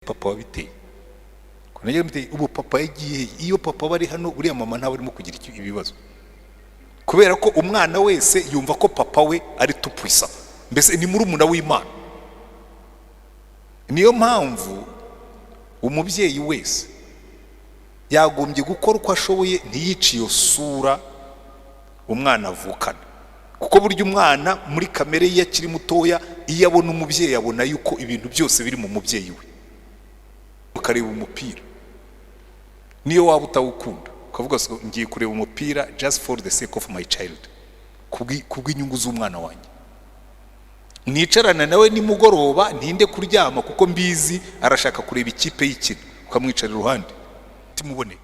Papa wabiteye. Ubu papa yagiye, iyo papa bari hano, uriya mama ntawe arimo kugira ibibazo, kubera ko umwana wese yumva ko papa we ari tupwisa, mbese ni murumuna w'Imana. Niyo mpamvu umubyeyi wese yagombye gukora uko ashoboye ntiyice iyo sura umwana avukana, kuko burya umwana muri kamere ye akiri mutoya, iyo abona umubyeyi abona yuko ibintu byose biri mu mubyeyi we. Ukareba umupira, niyo waba utawukunda, ukavuga ngiye kureba umupira just for the sake of my child, kubw'inyungu z'umwana wanjye. Nicarana nawe nimugoroba, ntinde kuryama kuko mbizi arashaka kureba ikipe y'ikina, ukamwicara iruhande timubone.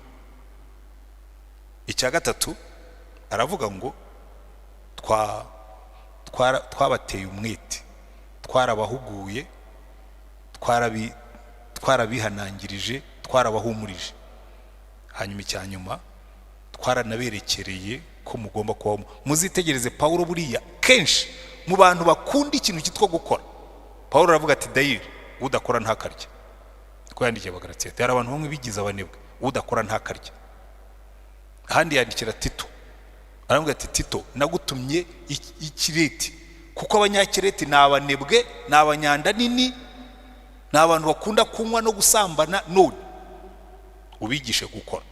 Icya gatatu aravuga ngo twabateye umwete, twarabahuguye, twarabihanangirije, twarabahumurije. Hanyuma icya nyuma, twaranaberekereye ko mugomba kubaho. Muzitegereze Pawulo, buriya kenshi mu bantu bakunda ikintu cyitwa gukora, Pawulo aravuga ati dayiri udakora ntakarya. Ko yandikiye Abagalatiya, hari abantu bamwe bigize abanebwe, udakora ntakarya. Ahandi yandikira Tito, aravuga ati Tito, nagutumye ikireti, kuko abanyakireti ni abanebwe, ni abanyanda nini, ni abantu bakunda kunywa no gusambana, none ubigishe gukora.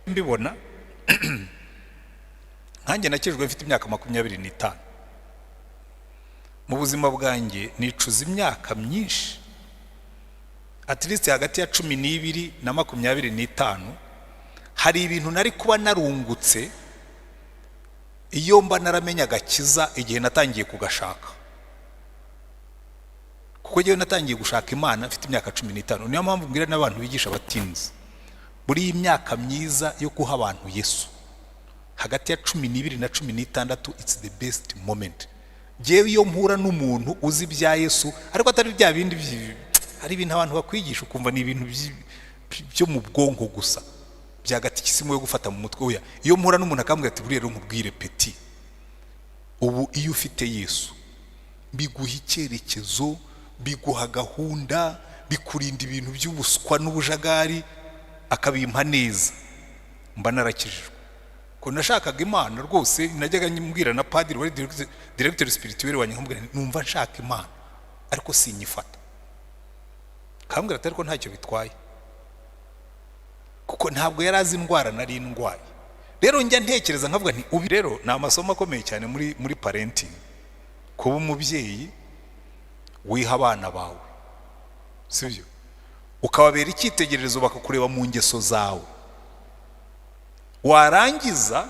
Mbibona nkanjye nakijwe mfite imyaka 25. Mu buzima bwanjye nicuza imyaka myinshi, at least hagati ya 12 na 25, hari ibintu nari kuba narungutse iyo mba naramenya agakiza igihe natangiye kugashaka. Kuko njyewe natangiye gushaka Imana mfite imyaka 15. Niyo mpamvu mbwira n'abantu bigisha abatinzi, muri iyi myaka myiza yo guha abantu Yesu, hagati ya 12 na 16, it's the best moment. Njyewe iyo mpura n'umuntu uzi ibya Yesu, ariko atari bya bindi, hari ibintu abantu bakwigisha ukumva ni ibintu byo mu bwonko gusa, bya gatikisimu yo gufata mu mutwe. Oya, iyo mpura n'umuntu akambwira ati buriya rero nkubwire petit, ubu iyo ufite Yesu biguha icyerekezo, biguha gahunda, bikurinda ibintu by'ubuswa n'ubujagari, akabimpa neza, mba narakijijwe. Ko nashakaga Imana rwose, najyaga mbwira na padiri wari directeur spirituel wanjye, nkamubwira nti numva nshaka Imana ariko sinyifata. Akambwira ati ariko ntacyo bitwaye, kuko ntabwo yari azi indwara nari ndwaye. Rero njya ntekereza nkavuga nti ubu rero ni amasomo akomeye cyane muri parenting, kuba umubyeyi wiha abana bawe, sibyo, ukababera icyitegererezo, bakakureba mu ngeso zawe, warangiza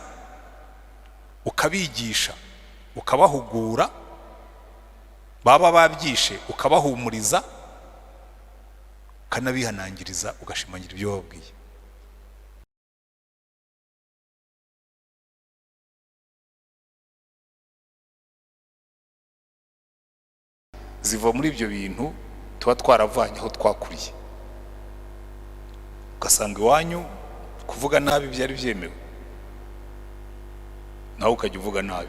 ukabigisha, ukabahugura, baba babyishe ukabahumuriza, ukanabihanangiriza, ugashimangira ibyo wababwiye. Ziva muri ibyo bintu tuba twaravanye aho twakuriye. Ugasanga iwanyu kuvuga nabi byari byemewe, nawe ukajya uvuga nabi,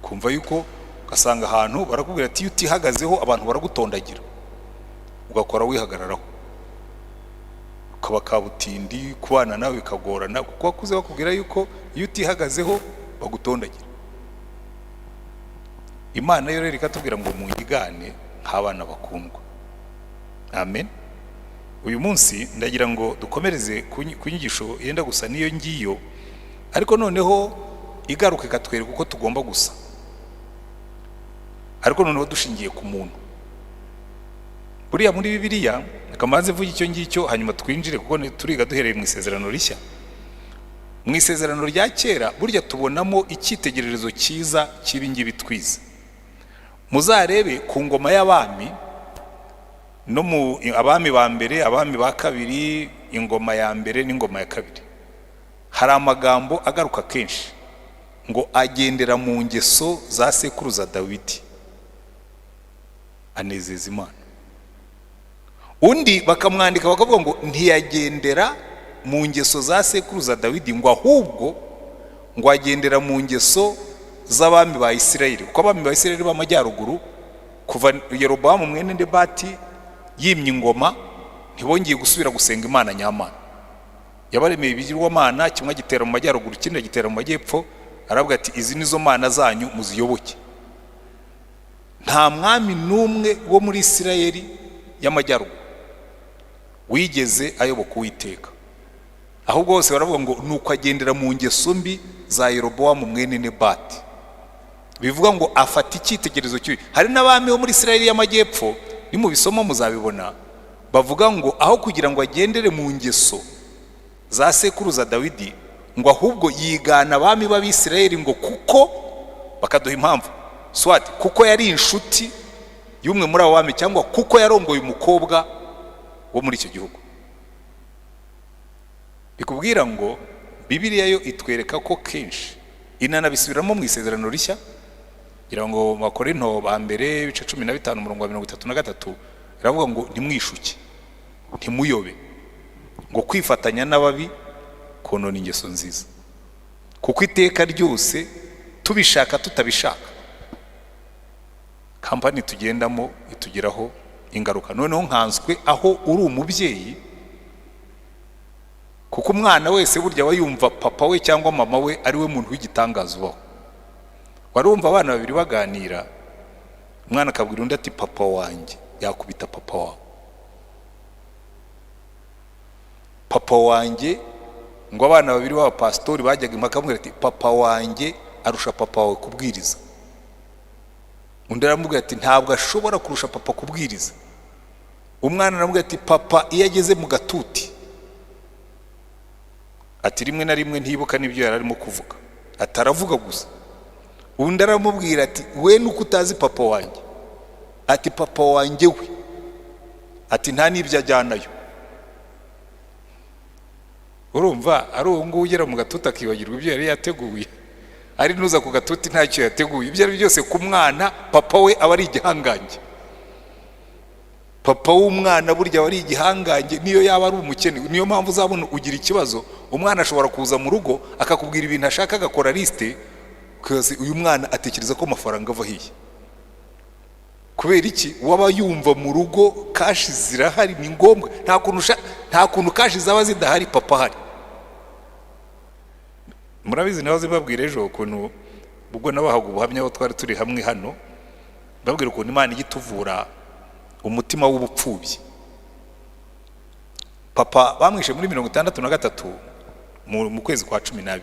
kumva yuko ugasanga ahantu barakubwira ati iyo utihagazeho abantu baragutondagira, ugakora wihagararaho, ukaba kabutindi, kubana nawe bikagorana, kuko wakuze bakubwira yuko iyo utihagazeho bagutondagira. Imana yo rero ikatubwira ngo munyigane nk'abana bakundwa. Amen. Uyu munsi ndagira ngo dukomereze ku nyigisho yenda gusa n'iyo ngiyo, ariko noneho igaruka ikatwereka uko tugomba gusa, ariko noneho dushingiye ku muntu. Buriya muri Bibiliya, reka mbanze mvuge icyo ngicyo hanyuma twinjire, kuko turiga duhereye mu isezerano rishya. Mu isezerano rya kera burya tubonamo icyitegererezo cyiza cy'ibi ngibi twize. Muzarebe ku ngoma y'abami, no mu abami ba mbere, abami ba kabiri, ingoma ya mbere n'ingoma ya kabiri, hari amagambo agaruka kenshi ngo agendera mu ngeso za sekuruza Dawidi, anezeza Imana. Undi bakamwandika bakavuga ngo ntiyagendera mu ngeso za sekuruza Dawidi, ngo ahubwo ngo agendera mu ngeso z'abami ba Isirayeli, kuko abami ba Isirayeli b'amajyaruguru kuva Yerobowamu mwene Nebati yimye ingoma, Ntibongeye gusubira gusenga Imana nyamana. Yabaremeye ibigirwamana, kimwe agitera mu majyaruguru, ikindi agitera mu majyepfo. Aravuga ati: "Izi nizo mana zanyu, muziyoboke." Nta mwami n'umwe wo muri Isirayeli y'amajyaruguru wigeze ayoboka Uwiteka, ahubwo bose baravuga ngo ni uko agendera mu ngeso mbi za Yerobowamu mwene Nebati. Bivuga ngo afata icyitegererezo cy'uyu. Hari n'abami bo muri Isirayeli y'amajyepfo, nimubisoma muzabibona, bavuga ngo aho kugira ngo agendere mu ngeso za sekuruza Dawidi, ngo ahubwo yigana abami b'Abisirayeli, ngo kuko bakaduha impamvu, soit kuko yari inshuti y'umwe muri abo bami, cyangwa kuko yarongoye umukobwa wo muri icyo gihugu. Bikubwira ngo Bibiliya yo itwereka ko kenshi, inanabisubiramo mu Isezerano Rishya, kugira ngo Bakorinto ba mbere ibice 15, umurongo wa 33, iravuga ngo: "Ntimwishuke, ntimuyobe, ngo kwifatanya n'ababi konona ingeso nziza." Kuko iteka ryose, tubishaka tutabishaka, company tugendamo itugiraho ingaruka. Noneho nkanswe aho uri umubyeyi, kuko umwana wese burya aba yumva papa we cyangwa mama we ari we muntu w'igitangaza ubaho. Wari wumva abana babiri baganira, umwana akabwira undi ati: "Papa wanjye yakubita papa wawe, papa wanjye." Ngo abana babiri b'abapasitori bajyaga impaka, bamubwira ati: "Papa wanjye arusha papa wawe kubwiriza." Undi aramubwira ati: "Ntabwo ashobora kurusha papa kubwiriza." Umwana aramubwira ati: "Papa iyo ageze mu gatuti," ati, "rimwe na rimwe ntibuka n'ibyo yari arimo kuvuga," ataravuga gusa. Undi aramubwira ati: "We nuko utazi papa wanjye," ati, "papa wanjye we," ati, "nta n'ibyo ajyanayo." Urumva ari uwo nguwo ugera mu gatuti akibagirwa ibyo yari yateguye, ari nuza ku gatuti ntacyo yateguye, ibyo ari byo byose ku mwana papa we aba ari igihangange. Papa w'umwana burya aba ari igihangange, niyo yaba ari umukene. Niyo mpamvu uzabona ugira ikibazo, umwana ashobora kuza mu rugo akakubwira ibintu ashaka, agakora liste, ukibaza: "Uyu mwana atekereza ko amafaranga ava hehe?" Kubera iki? Waba yumva mu rugo cash zirahari, ni ngombwa, nta kuntu cash zaba zidahari papa ahari. Murabizi, nawe babwira ejo ukuntu ubwo nabahaga ubuhamya aho twari turi hamwe hano, babwira ukuntu Imana ijya ituvura umutima w'ubupfubyi. Papa bamwishe muri 63 mu kwezi kwa 12.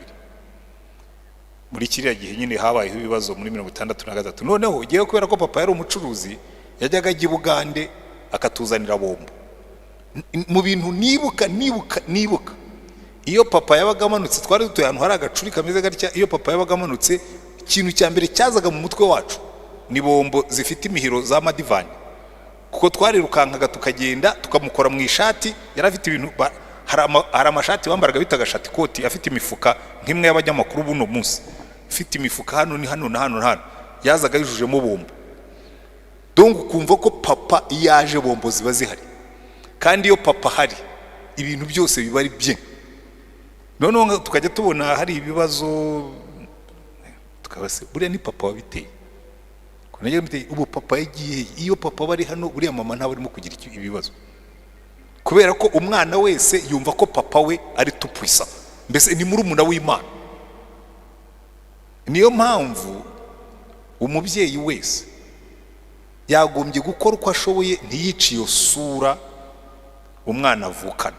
Muri kiriya gihe nyine habayeho ibibazo muri 63. Noneho ugiye, kubera ko papa yari umucuruzi, yajyaga ajya i Bugande akatuzanira bombo. Mu bintu nibuka, nibuka, nibuka, iyo papa yabaga amanutse, twari dutuye ahantu hari agacuri kameze gatya, iyo papa yabaga amanutse, ikintu cya mbere cyazaga mu mutwe wacu ni bombo zifite imihiro za Madivani, kuko twarirukankaga tukagenda tukamukora mu ishati. Yari afite ibintu, hari amashati bambaraga bitaga shati koti, afite imifuka nk'imwe y'abanyamakuru buno munsi, ifite imifuka hano ni hano na hano na hano, yazaga yujujemo bombo. Donc ukumva ko papa iyo aje bombo ziba zihari, kandi iyo papa ahari ibintu byose biba ari bye. Noneho tukajya tubona hari ibibazo, tukaba se buriya ni papa wabiteye? Ko najya mbiteye, ubu papa yagiye he? Iyo papa aba ari hano, buriya mama ntabwo arimo kugira ibibazo, kubera ko umwana wese yumva ko papa we ari tout-puissant, mbese ni murumuna w'Imana. Niyo mpamvu umubyeyi wese yagombye gukora uko ashoboye ntiyice iyo sura umwana avukana,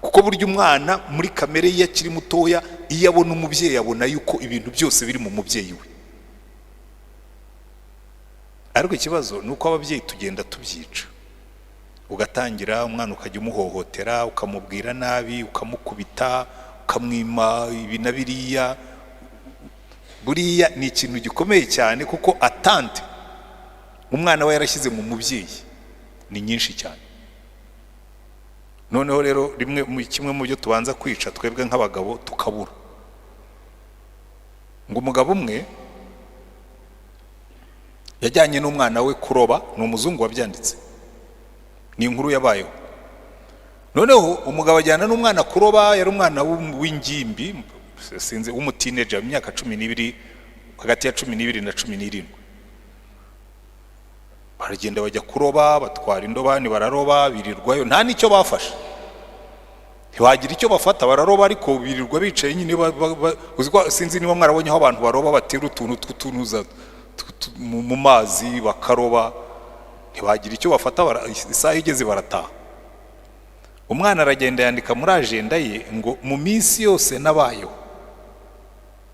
kuko burya umwana muri kamere ye akiri mutoya, iyo abona umubyeyi, abona yuko ibintu byose biri mu mubyeyi we. Ariko ikibazo ni uko ababyeyi tugenda tubyica, ugatangira umwana ukajya umuhohotera, ukamubwira nabi, ukamukubita, ukamwima ibi na biriya. Buriya ni ikintu gikomeye cyane, kuko attente umwana we yarashyize mu mubyeyi ni nyinshi cyane. Noneho rero rimwe mu kimwe mu byo tubanza kwica twebwe nk'abagabo, tukabura ngo umugabo umwe yajyanye n'umwana we kuroba. Ni umuzungu wabyanditse, ni inkuru yabayeho. Noneho umugabo ajyana n'umwana kuroba, yari umwana w'ingimbi, sinzi, w'umu teenager, mu myaka 12, hagati ya 12 na 17. Baragenda bajya kuroba, batwara indobani, bararoba, birirwayo, nta n'icyo bafashe, ntibagira icyo bafata. Bararoba ariko birirwa bicaye nyine. Uzi ko sinzi niba mwarabonye aho abantu baroba, batera utuntu tw'utunuza mu mazi bakaroba, ntibagira icyo bafata. Isaha igeze barataha. Umwana aragenda yandika muri agenda ye ngo: "Mu minsi yose nabayeho,"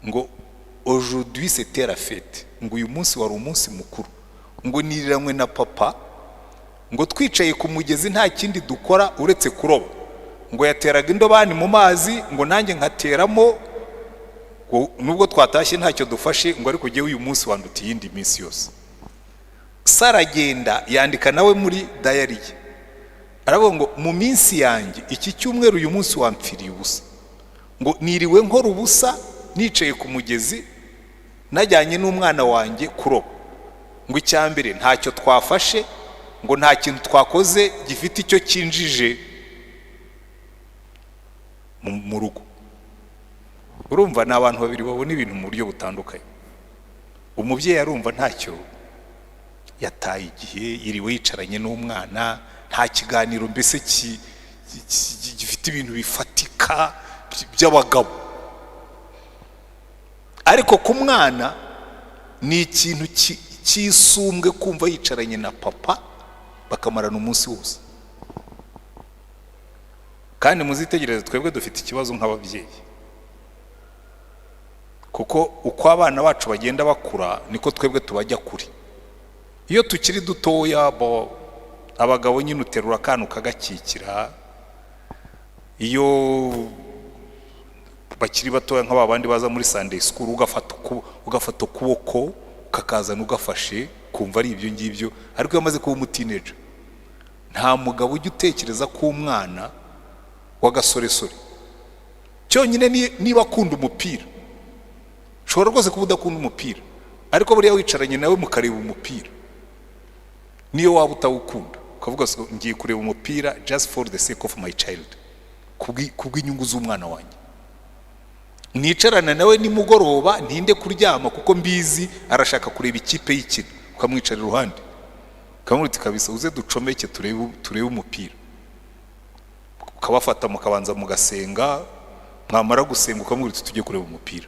ngo, "aujourd'hui c'était la fête," ngo "uyu munsi wari umunsi mukuru," ngo "niriranywe na papa," ngo "twicaye ku mugezi nta kindi dukora uretse kuroba," ngo "yateraga indobani mu mazi," ngo "nanjye nkateramo," ngo "nubwo twatashye ntacyo dufashe," ngo "ariko jyewe uyu munsi wanduta iyindi minsi yose." Se aragenda yandika nawe muri diary ye, aravuga ngo: "Mu minsi yanjye, iki cyumweru, uyu munsi wampfiriye ubusa," ngo "niriwe nkora ubusa, nicaye ku mugezi, najyanye n'umwana wanjye kuroba," ngo "icya mbere ntacyo twafashe," ngo "nta kintu twakoze gifite icyo cyinjije mu rugo." Urumva ni abantu babiri babona ibintu mu buryo butandukanye. Umubyeyi arumva ntacyo yataye igihe, yiriwe yicaranye n'umwana, nta kiganiro mbese gifite ibintu bifatika by'abagabo. Ariko ku mwana ni ikintu cy'isumbwe kumva yicaranye na papa bakamarana umunsi wose. Kandi muzitegereze, twebwe dufite ikibazo nk'ababyeyi, kuko uko abana bacu bagenda bakura niko twebwe tubajya kure. Iyo tukiri dutoya bo, abagabo nyine uterura akana ukagakikira. Iyo bakiri batoya nk'aba bandi baza muri Sunday school, ugafata ukuboko ukakazana ugafashe, kumva ari ibyo ngibyo. Ariko iyo amaze kuba umuteenager, nta mugabo ujya utekereza ko umwana w'agasoresore cyonyine niba akunda umupira. Ushobora rwose kuba udakunda umupira, ariko buriya wicaranye nawe mukareba umupira, niyo waba utawukunda, ukavuga so, "Ngiye kureba umupira just for the sake of my child, kubw'inyungu z'umwana wanjye, nicarana nawe nimugoroba, ntinde kuryama kuko mbizi arashaka kureba ikipe y'ikina." Ukamwicara iruhande, ukamubwira uti: "Kabisa uze ducomeke turebe umupira." Ukabafata mukabanza mugasenga, mwamara gusenga ukamubwira uti: "Tujye kureba umupira."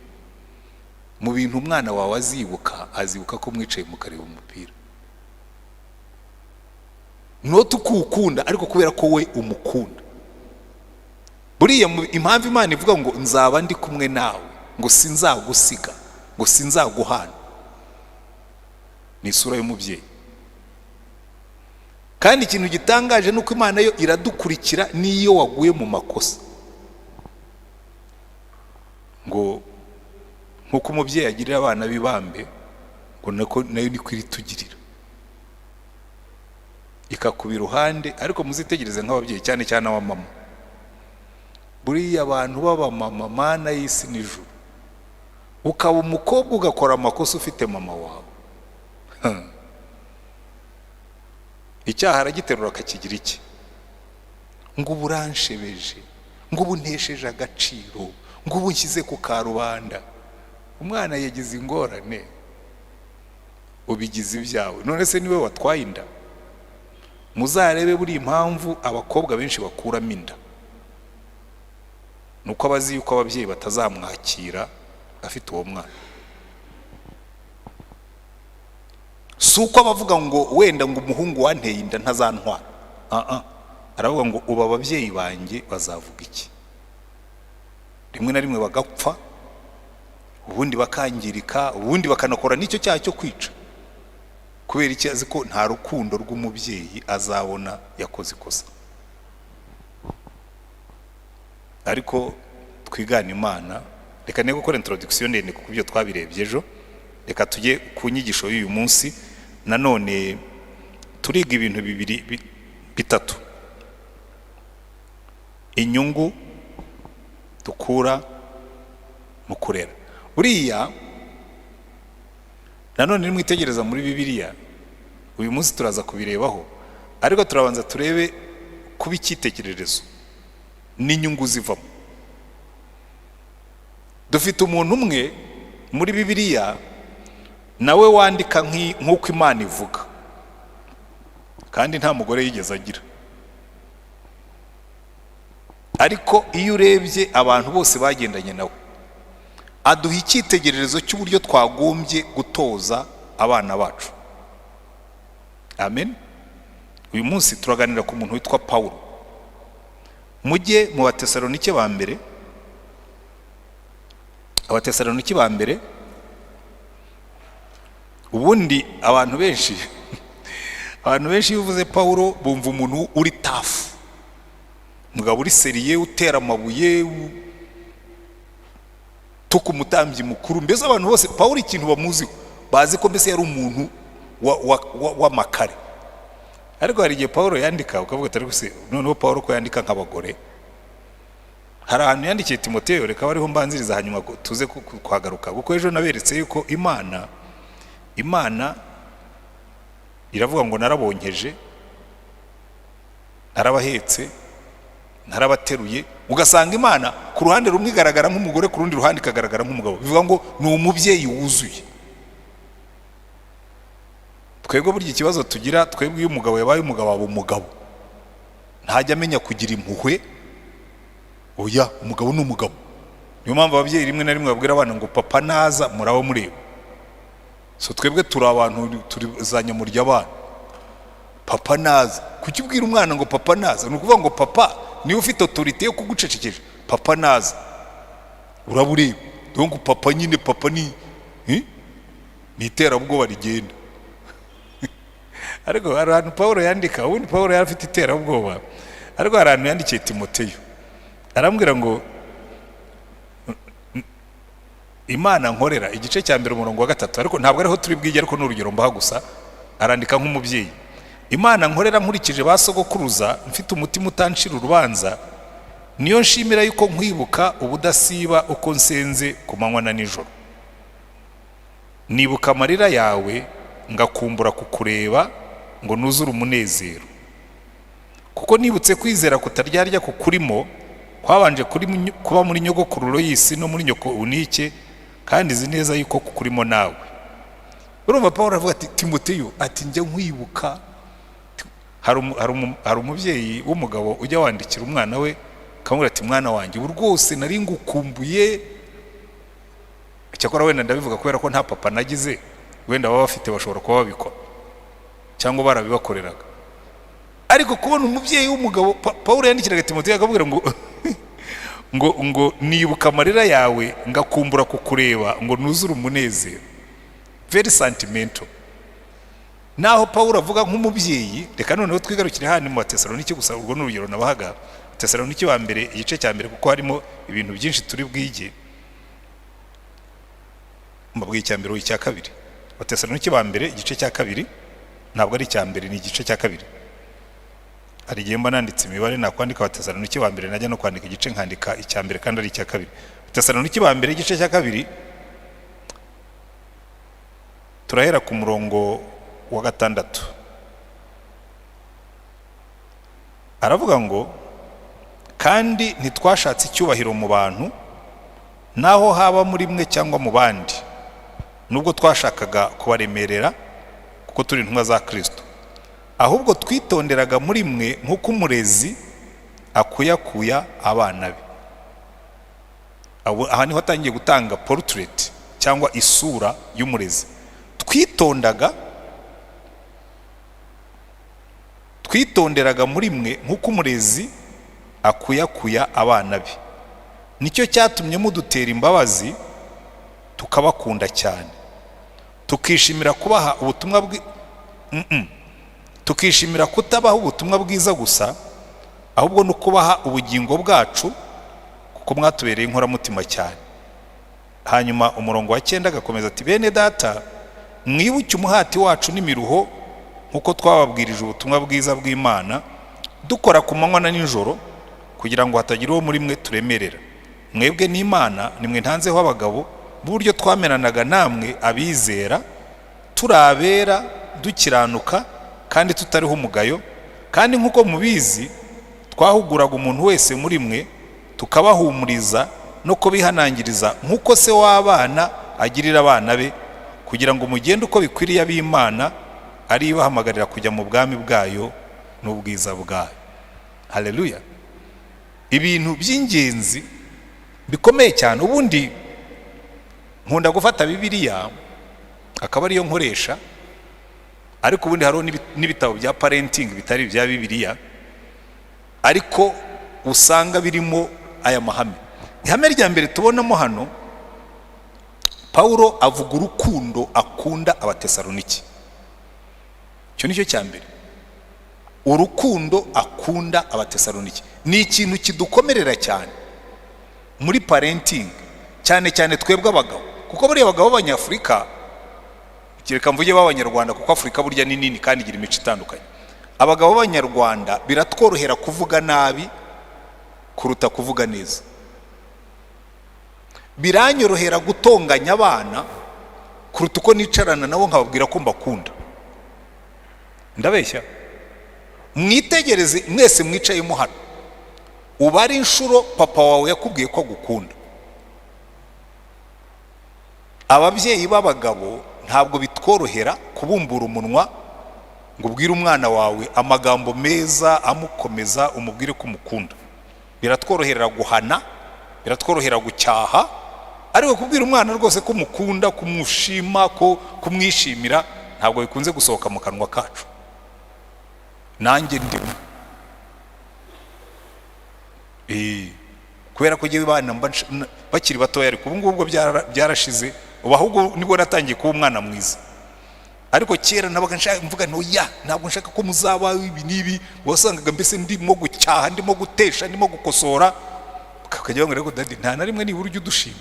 Mu bintu umwana wawe azibuka, azibuka ko mwicaye mukareba umupira, not ukuwukunda, ariko kubera ko we umukunda. Buriya impamvu Imana ivuga ngo: "Nzaba ndi kumwe nawe," ngo "sinzagusiga," ngo "sinzaguhana," ni isura y'umubyeyi. Kandi ikintu gitangaje ni uko Imana yo iradukurikira n'iyo waguye mu makosa. Ngo nk'uko umubyeyi agirira abana b'ibambe, ngo nako nayo niko iritugirira, ikakuba iruhande. Ariko muzitegereze nk'ababyeyi, cyane cyane abamama, buriya abantu b'abamama, Mana y'isi n'ijuru, ukaba umukobwa ugakora amakosa ufite mama wawe, icyaha aragiterura akakigira iki, ngo ubu uranshebeje, ngo ubu ntesheje agaciro, ngo ubu nshyize ku karubanda. Umwana yagize ingorane, ubigize ibyawe. None se niwe watwaye inda? Muzarebe, buriya impamvu abakobwa benshi bakuramo inda ni uko abazi yuko ababyeyi batazamwakira afite uwo mwana. Si uko abavuga ngo wenda ngo umuhungu wanteye inda ntazantwara. Ah ah, aravuga ngo: "Ubu ababyeyi banjye bazavuga iki?" Rimwe na rimwe bagapfa, ubundi bakangirika, ubundi bakanakora n'icyo cyaha cyo kwica. Kubera iki? Azi ko nta rukundo rw'umubyeyi azabona, yakoze ikosa. Ariko twigane Imana. Reka niba gukora introduction ndende kuko ibyo twabirebye ejo, reka tujye ku nyigisho y'uyu munsi. Nanone turiga ibintu bibiri, bitatu: inyungu dukura mu kurera. Buriya nanone nimwitegereza muri Bibiliya, uyu munsi turaza kubirebaho, ariko turabanza turebe kuba icyitegererezo n'inyungu zivamo. Dufite umuntu umwe muri Bibiliya nawe wandika nk'uko Imana ivuga. Kandi nta mugore yigeze agira. Ariko iyo urebye abantu bose bagendanye nawe, aduha icyitegererezo cy'uburyo twagombye gutoza abana bacu. Amen. Uyu munsi turaganira ku muntu witwa Pawulo. Mujye mu Batesalonike ba mbere, Abatesalonike ba mbere. Ubundi abantu benshi iyo uvuze Pawulo bumva umuntu uri tough, umugabo uri sérieux, utera amabuye, tuka umutambyi mukuru. Mbese abantu bose Pawulo ikintu bamuziho, bazi ko mbese yari umuntu w'amakare. Ariko hari igihe Pawulo yandika ukavuga ati: "Ariko se noneho Pawulo ko yandika nk'abagore?" Hari ahantu yandikiye Timoteyo, reka bariho mbanziriza, hanyuma tuze kuhagaruka, kuko ejo naberetse yuko Imana iravuga ngo: "Narabonkeje, narabahetse, narabateruye." Ugasanga Imana ku ruhande rumwe igaragara nk'umugore, ku rundi ruhande ikagaragara nk'umugabo. Bivuga ngo ni umubyeyi wuzuye. Twebwe burya ikibazo tugira, twebwe iyo umugabo yabaye umugabo aba umugabo, ntajya amenya kugira impuhwe. Oya, umugabo ni umugabo. Niyo mpamvu ababyeyi rimwe na rimwe babwira abana ngo: "Papa naza muraba mureba." So twebwe turi abantu, turi za nyamurya abana. Papa naza, kuki ubwira umwana ngo papa naza? Ni ukuvuga ngo papa niwe ufite autorité yo kugucecekesha. Papa naza uraba ureba. Donc papa nyine, papa ni ni iterabwoba rigenda. Ariko hari ahantu Paul yandika, ubundi Paul yari afite iterabwoba, ariko hari ahantu yandikiye Timoteyo arambwira ngo: "Imana nkorera", igice cya mbere umurongo wa 3, ariko ntabwo ariho turi bwige, ariko ni urugero mbaha gusa. Arandika nk'umubyeyi: "Imana nkorera nkurikije ba sogokuruza, mfite umutima utancira urubanza, niyo nshimira yuko nkwibuka ubudasiba uko nsenze ku manywa na nijoro. Nibuka amarira yawe, ngakumbura kukureba ngo nuzure umunezero, kuko nibutse kwizera kutaryarya kukurimo kwabanje kuba muri nyogokuru Loyisi no muri nyoko Unike, kandi izi neza yuko kukurimo nawe." Urumva Paul aravuga ati: "Timoteyo," ati, "njya nkwibuka." Hari umubyeyi w'umugabo ujya wandikira umwana we akamubwira ati: "Mwana wanjye, ubu rwose nari ngukumbuye." Cyakora wenda ndabivuga kubera ko nta papa nagize, wenda baba bafite bashobora kuba babikora cyangwa barabibakoreraga. Ariko kubona umubyeyi w'umugabo, Paul yandikiraga Timoteyo akabwira ngo "Nibuka amarira yawe, ngakumbura kukureba ngo nuzure umunezero", very sentimental. Naho Paul avuga nk'umubyeyi, reka noneho twigarukire hano mu Batesaloniki gusa, urwo ni urugero nabahaga. Tesaloniki wa mbere igice cya mbere, kuko harimo ibintu byinshi turi bwige. Mbabwiye icya mbere, icya kabiri. Abatesaloniki ba mbere igice cya kabiri, ntabwo ari icya mbere, ni igice cya kabiri. Hari igihe mba nanditse imibare, nakwandika Abatesaloniki ba mbere, najya no kwandika igice nkandika icya mbere kandi ari icya kabiri. Abatesaloniki ba mbere igice cya kabiri, turahera ku murongo wa 6. Aravuga ngo: "Kandi ntitwashatse icyubahiro mu bantu, naho haba muri mwe cyangwa mu bandi, nubwo twashakaga kubaremerera kuko turi intumwa za Kirisito. Ahubwo twitonderaga muri mwe nk'uko umurezi akuyakuya abana be." Aha niho atangiye gutanga portrait cyangwa isura y'umurezi. Twitondaga, twitonderaga muri mwe nk'uko umurezi akuyakuya abana be. Nicyo cyatumye mudutera imbabazi tukabakunda cyane, tukishimira kubaha ubutumwa bwi tukishimira kutabaha ubutumwa bwiza gusa, ahubwo no kubaha ubugingo bwacu, kuko mwatubereye inkoramutima cyane. Hanyuma umurongo wa 9 agakomeza ati: "Bene data, mwibuke umuhati wacu n'imiruho, nk'uko twababwirije ubutumwa bwiza bw'Imana, dukora ku manywa na nijoro, kugira ngo hatagira uwo muri mwe turemerera. Mwebwe n'Imana nimwe ntanzeho abagabo b'uburyo twamenanaga namwe abizera, turi abera, dukiranuka kandi tutariho umugayo. Kandi nk'uko mubizi, twahuguraga umuntu wese muri mwe, tukabahumuriza no kubihanangiriza nk'uko se w'abana agirira abana be, kugira ngo mugende uko bikwiriye ab'Imana, Ari ibahamagarira kujya mu bwami bwayo n'ubwiza bwayo. Haleluya! Ibintu by'ingenzi bikomeye cyane. Ubundi nkunda gufata Bibiliya akaba ariyo nkoresha, ariko ubundi hariho n'ibitabo bya parenting bitari ibya Bibiliya, ariko usanga birimo aya mahame. Ihame rya mbere tubonamo hano, Pawulo avuga urukundo akunda Abatesaloniki. Icyo ni cyo cya mbere. Urukundo akunda Abatesaloniki ni ikintu kidukomerera cyane muri parenting, cyane cyane twebwe abagabo, kuko buriya abagabo b'Abanyafurika, kereka mvuge b'Abanyarwanda, kuko Afurika burya ni nini kandi igira imico itandukanye, abagabo b'Abanyarwanda biratworohera kuvuga nabi kuruta kuvuga neza. Biranyorohera gutonganya abana kuruta uko nicarana nabo nkababwira ko mbakunda. Ndabeshya? Mwitegereze mwese mwicayemo hano, ubare inshuro papa wawe yakubwiye ko agukunda. Ababyeyi b'abagabo ntabwo bitworohera kubumbura umunwa ngo ubwire umwana wawe amagambo meza amukomeza, umubwire ko umukunda. Biratworohera guhana, biratworohera gucyaha, ariko kubwira umwana rwose ko umukunda, kumushima, ko kumwishimira, ntabwo bikunze gusohoka mu kanwa kacu. Nanjye ndimo. Kubera ko njyewe abana mba bakiri batoya, ariko ubu ngubu byarashize, ubu ahubwo nibwo natangiye kuba umwana mwiza. Ariko kera nabaga nshaka mvuga nti: "Oya, ntabwo nshaka ko muzaba ibi n'ibi." Wasangaga mbese ndimo gucyaha, ndimo gutesha, ndimo gukosora, bakajya bambwira ngo: "Daddy, nta na rimwe nibura ujya udushima."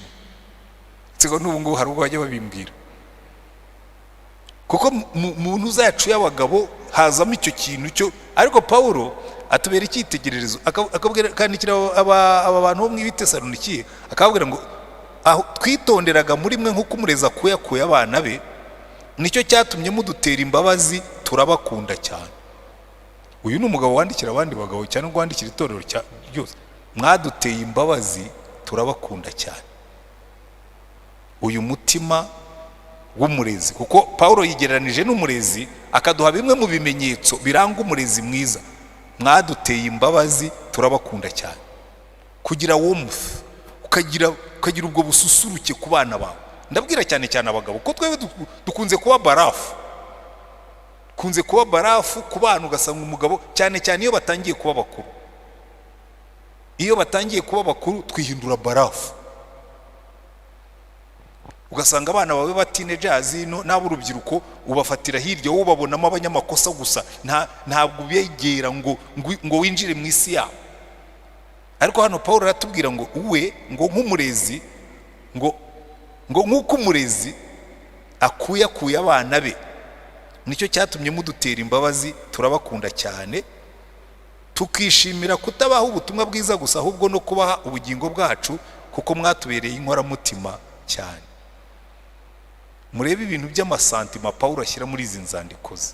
Nsigo n'ubu ngubu hari ubwo bajya babimbwira, kuko mu ntuza yacu y'abagabo hazamo icyo kintu cyo. Ariko Pawulo atubera icyitegererezo, akabwira, akandikira aba bantu bo mu Bitesalonikiye, akababwira ngo: "Aho twitonderaga muri mwe nk'uko umurezi akuyakuye abana be, nicyo cyatumye mudutera imbabazi, turabakunda cyane." Uyu ni umugabo wandikira abandi bagabo cyane, wandikira itorero ryose. "Mwaduteye imbabazi, turabakunda cyane." Uyu mutima w'umurezi, kuko Paul yigereranije n'umurezi, akaduha bimwe mu bimenyetso biranga umurezi mwiza. "Mwaduteye imbabazi, turabakunda cyane." Kugira warmth, ukagira ubwo bususuruke ku bana bawe. Ndabwira cyane cyane abagabo, kuko twebwe dukunze kuba barafu, kunze kuba barafu ku bana. Ugasanga umugabo, cyane cyane iyo batangiye kuba bakuru, iyo batangiye kuba bakuru twihindura barafu. Ugasanga abana bawe ba teenagers n'ab'urubyiruko ubafatira hirya, wowe ubabonamo abanyamakosa gusa, ntabwo ubegera ngo winjire mu isi yabo. Ariko hano Paul aratubwira ngo uwe ngo nk'umurezi, ngo nk'uko umurezi akuyakuye abana be, nicyo cyatumye mudutera imbabazi, turabakunda cyane, tukishimira kutabaha ubutumwa bwiza gusa, ahubwo no kubaha ubugingo bwacu, kuko mwatubereye inkoramutima cyane. Murebe ibintu by'ama sentiments Paul ashyira muri izi nzandiko ze.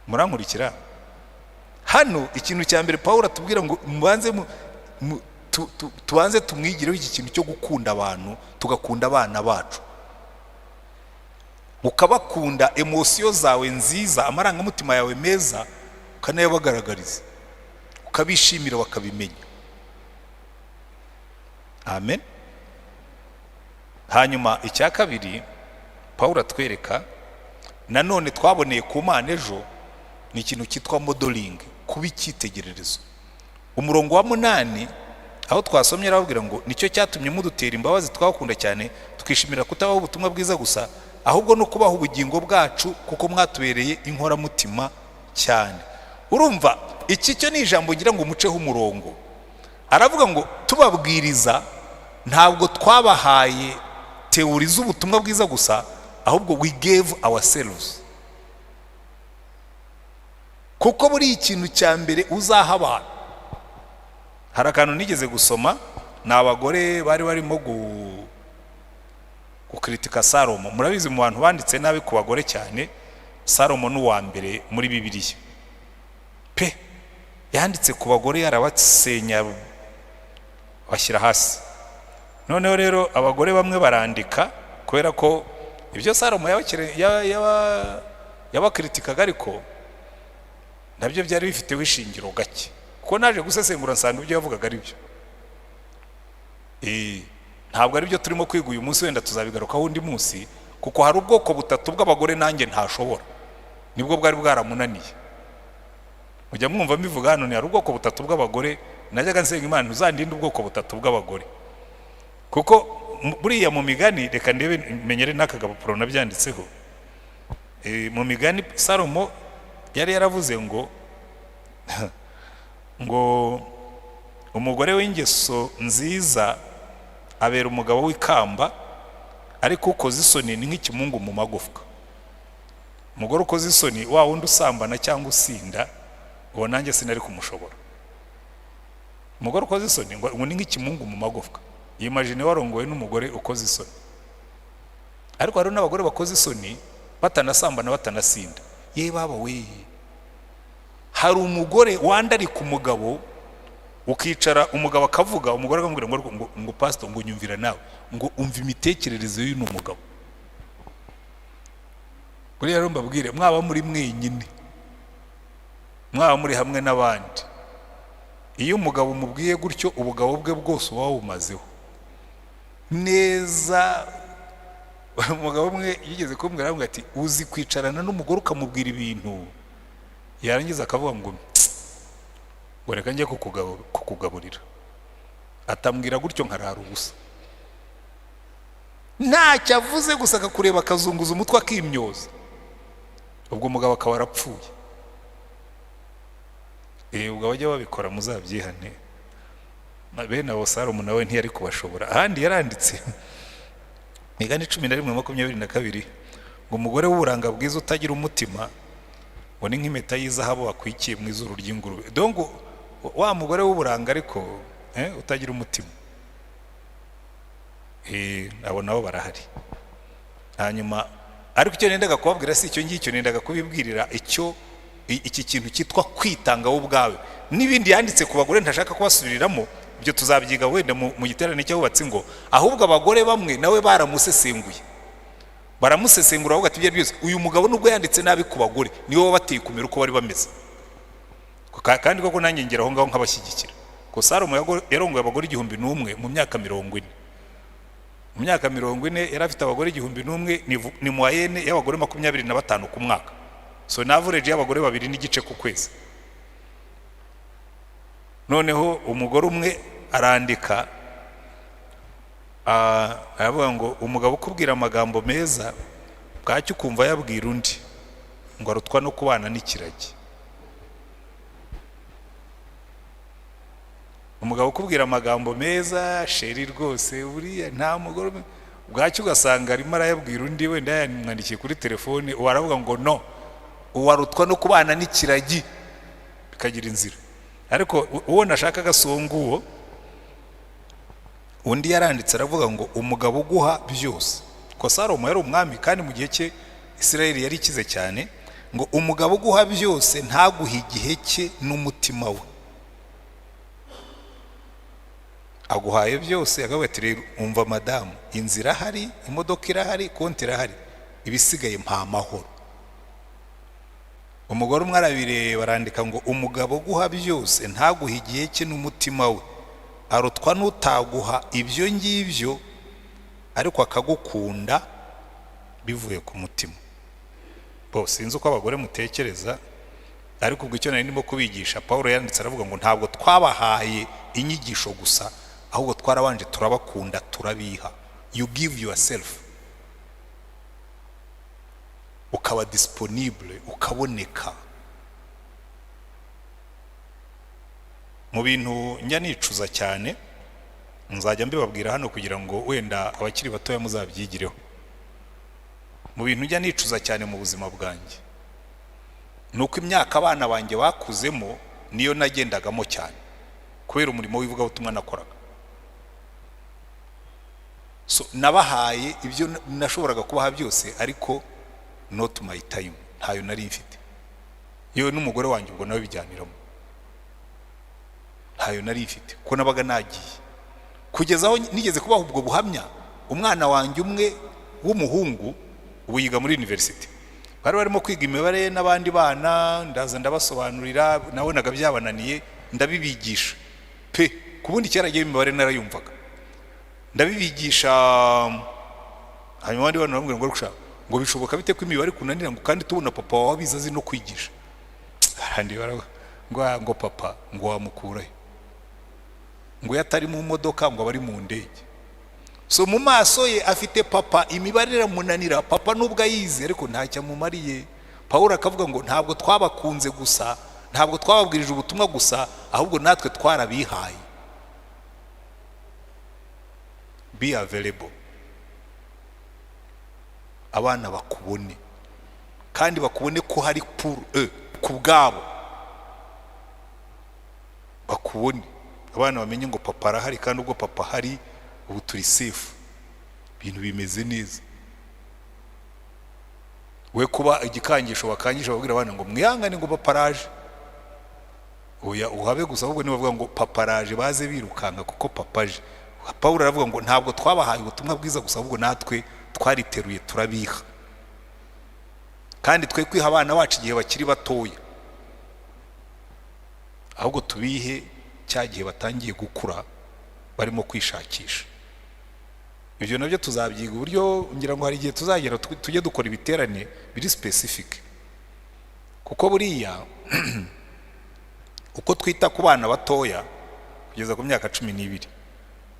Murankurikira? Hano ikintu cya mbere Paul atubwira ngo mubanze tubanze tumwigireho iki kintu cyo gukunda abantu, tugakunda abana bacu, ukabakunda, émotions zawe nziza, amarangamutima yawe meza, ukanayabagaragariza, ukabishimira, bakabimenya. Amen. Hanyuma icya kabiri Paul atwereka nanone, twaboneye ku Mana ejo, ni ikintu cyitwa modeling, kuba icyitegererezo. Umurongo wa 8 aho twasomye arababwira ngo: "Nicyo cyatumye mudutera imbabazi, twakunda cyane, twishimira kutabaho ubutumwa bwiza gusa, ahubwo no kubaha ubugingo bwacu, kuko mwatubereye inkoramutima cyane." Urumva iki cyo ni ijambo ngira ngo umuceho umurongo. Aravuga ngo tubabwiriza ntabwo twabahaye théorie z'ubutumwa bwiza gusa, ahubwo we gave ourselves. Kuko buri ikintu cya mbere uzaha abantu, hari akantu nigeze gusoma, ni abagore bari barimo gukritika Salomo. Murabizi, mu bantu banditse nabi ku bagore cyane, Salomo ni uwa mbere muri Bibiliya pe. Yanditse ku bagore yarabasenya, bashyira hasi. Noneho rero abagore bamwe barandika, kubera ko Ibyo Salomo yabakritikaga ariko nabyo byari bifiteho ishingiro gake, kuko naje gusesengura nsanga ibyo yavugaga ari byo. Ntabwo ari byo turimo kwiga uyu munsi, wenda tuzabigarukaho undi munsi, kuko hari ubwoko butatu bw'abagore nanjye ntashobora, nibwo bwari bwaramunaniye. Mujya mwumva mbivuga hano, ni hari ubwoko butatu bw'abagore. Najyaga nsenga Imana, ntuzandinde ubwoko butatu bw'abagore, kuko buriya mu Migani, reka ndebe menyere n'aka gapapuro nabyanditseho. Mu Migani Salomo yari yaravuze ngo umugore w'ingeso nziza abera umugabo w'ikamba, ariko ukoze isoni ni nk'ikimungu mu magufwa. Umugore ukoze isoni, wa wundi usambana cyangwa usinda, uwo nanjye sinari kumushobora. Umugore ukoze isoni ngo ni nk'ikimungu mu magufwa. Imagine warongowe n'umugore ukoze isoni. Ariko hari n'abagore bakoze isoni batanasambana, batanasinda. Ye baba we, hari umugore wandarika umugabo, ukicara umugabo akavuga, umugore akamubwira ngo "Pastor," ngo "nyumvira nawe," ngo "umva imitekerereze y'uyu mugabo." Buriya rero mbabwire, mwaba muri mwenyine, mwaba muri hamwe n'abandi, iyo umugabo umubwiye gutyo, ubugabo bwe bwose uba wabumazeho neza. Umugabo umwe yigeze kumbwira, aramubwira ati: "Uzi kwicarana n'umugore ukamubwira ibintu, yarangiza akavuga ngo 'Reka njye kukugaburira.' Atambwira gutyo nkarara ubusa." Ntacyo avuze, gusa akakureba, akazunguza umutwe, akimyoza, ubwo umugabo akaba arapfuye. Ubwo abajya babikora muzabyihane. Bene abo Salomo nawe ntiyari kubashobora. Ahandi yaranditse, Migani 11:22, ngo umugore w'uburanga bwiza utagira umutima ngo ni nk'impeta y'izahabu wakwikiye mu izuru ry'ingurube. Donc wa mugore w'uburanga ariko utagira umutima, abo nabo barahari. Hanyuma ariko icyo nendaga kubabwira si icyo ngicyo, nendaga kubibwirira icyo iki kintu cyitwa kwitanga wowe ubwawe, n'ibindi yanditse ku bagore ntashaka kubasubiriramo. Ibyo tuzabyiga wenda mu giterane cy'abubatsi ngo ahubwo abagore bamwe nawe baramusesenguye, baramusesengura, bavuga ati: "Ibyo byose uyu mugabo nubwo yanditse nabi ku bagore, niwe wabateye kumera uko bari bameze." Kandi koko nanjye ngera aho ngaho nkabashyigikira, ko Salomo yarongoye abagore 1001 mu myaka 40. Mu myaka 40 yari afite abagore 1001, ni moyenne y'abagore 25 ku mwaka, so ni average y'abagore 2.5 ku kwezi. Noneho umugore umwe arandika, aravuga ngo umugabo ukubwira amagambo meza, bwacyo ukumva yabwira undi, ngo arutwa no kubana n'ikiragi. Umugabo ukubwira amagambo meza, "Chéri rwose buriya nta mugore umwe," bwacyo ugasanga arimo arayabwira undi, wenda yamwandikiye kuri telefone, uwo aravuga ngo no uwarutwa no kubana n'ikiragi. Bikagira inzira. Ariko uwo nashakaga si uwo nguwo. Undi yaranditse, aravuga ngo umugabo uguha byose, ko Salomo yari umwami kandi mu gihe cye Isirayeli yari ikize cyane, ngo umugabo uguha byose ntaguhe igihe cye n'umutima we. Aguhaye byose, akavuga ati: "Rero umva madamu, inzira irahari, imodoka irahari, konti irahari, ibisigaye mpa amahoro." Umugore umwe arabireba, arandika ngo umugabo uguha byose ntaguhe igihe cye n'umutima we arutwa n'utaguha ibyo ngibyo ariko akagukunda bivuye ku mutima. Bo sinzi uko abagore mutekereza, ariko ubwo icyo nari ndimo kubigisha, Paul yanditse aravuga ngo ntabwo twabahaye inyigisho gusa, ahubwo twarabanje turabakunda, turabiha. You give yourself, ukaba disponible, ukaboneka. Mu bintu njya nicuza cyane, nzajya mbibabwira hano kugira ngo wenda abakiri batoya muzabyigireho. Mu bintu njya nicuza cyane mu buzima bwanjye ni uko imyaka abana banjye bakuzemo niyo nagendagamo cyane kubera umurimo w'ivugabutumwa nakoraga. So nabahaye ibyo nashoboraga kubaha byose, ariko not my time, ntayo nari mfite. Yewe n'umugore wanjye ubwo nawe bijyaniramo, ntayo nari mfite kuko nabaga nagiye. Kugeza aho nigeze kubaha ubwo buhamya, umwana wanjye umwe w'umuhungu Ubu yiga muri university. Bari barimo kwiga imibare n'abandi bana, ndaza ndabasobanurira, nabonaga byabananiye, ndabibigisha pe. Ku bundi kera agiye imibare narayumvaga, ndabibigisha. Hanyuma abandi bana baramubwira ngo: "Ariko ngo bishoboka bite ko imibare kunanira, ngo kandi tubona papa wawe abizi, azi no kwigisha?" Ahandi ngo papa ngo wamukurahe, ngo iyo atari mu modoka ngo aba ari mu ndege. So mu maso ye afite papa, imibare iramunanira. Papa nubwo ayizi ariko ntacyo amumariye. Pawulo akavuga ngo ntabwo twabakunze gusa, ntabwo twababwirije ubutumwa gusa, ahubwo natwe twarabihaye. Be available, abana bakubone kandi bakubone ko hari pour eux, ku bwabo bakubone. Abana bamenye ngo papa arahari, kandi ubwo papa ahari ubu turi safe, ibintu bimeze neza. We kuba igikangisho bakangisha babwira abana ngo mwihangane, ngo papa araje, oya, uhabe gusa. Ahubwo nibavuga ngo papa araje, baze birukanka kuko papa aje. Pawulo aravuga ngo ntabwo twabahaye ubutumwa bwiza gusa, ahubwo natwe twariteruye turabiha. Kandi twe kwiha abana bacu igihe bakiri batoya, ahubwo tubihe cya gihe batangiye gukura, barimo kwishakisha. Ibyo nabyo tuzabyiga uburyo, ngira ngo hari igihe tuzagera tujye dukora ibiterane biri specific, kuko buriya uko twita ku bana batoya kugeza ku myaka 12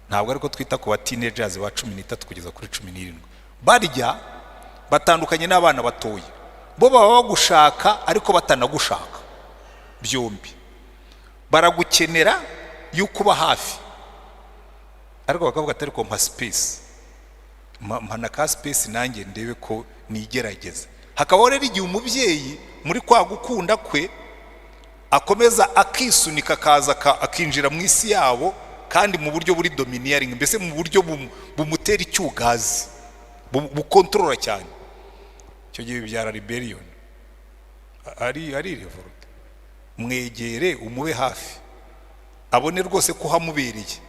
ntabwo ariko twita ku ba teenagers ba 13 kugeza kuri 17. Barya batandukanye n'abana batoya, bo baba bagushaka ariko batanagushaka byombi. Baragukenera yuko uba hafi, ariko bakavuga ati: "Ariko mpa space, mpa na ka space nanjye ndebe ko nigerageza." Hakabaho rero igihe umubyeyi muri kwa gukunda kwe akomeza akisunika, akaza akinjira mu isi yabo, kandi mu buryo buri domineering, mbese mu buryo bumutera icyugazi, bukontorora cyane. Icyo gihe bibyara rebellion, ari révolte. Mwegere, umube hafi, abone rwose ko uhamubereye,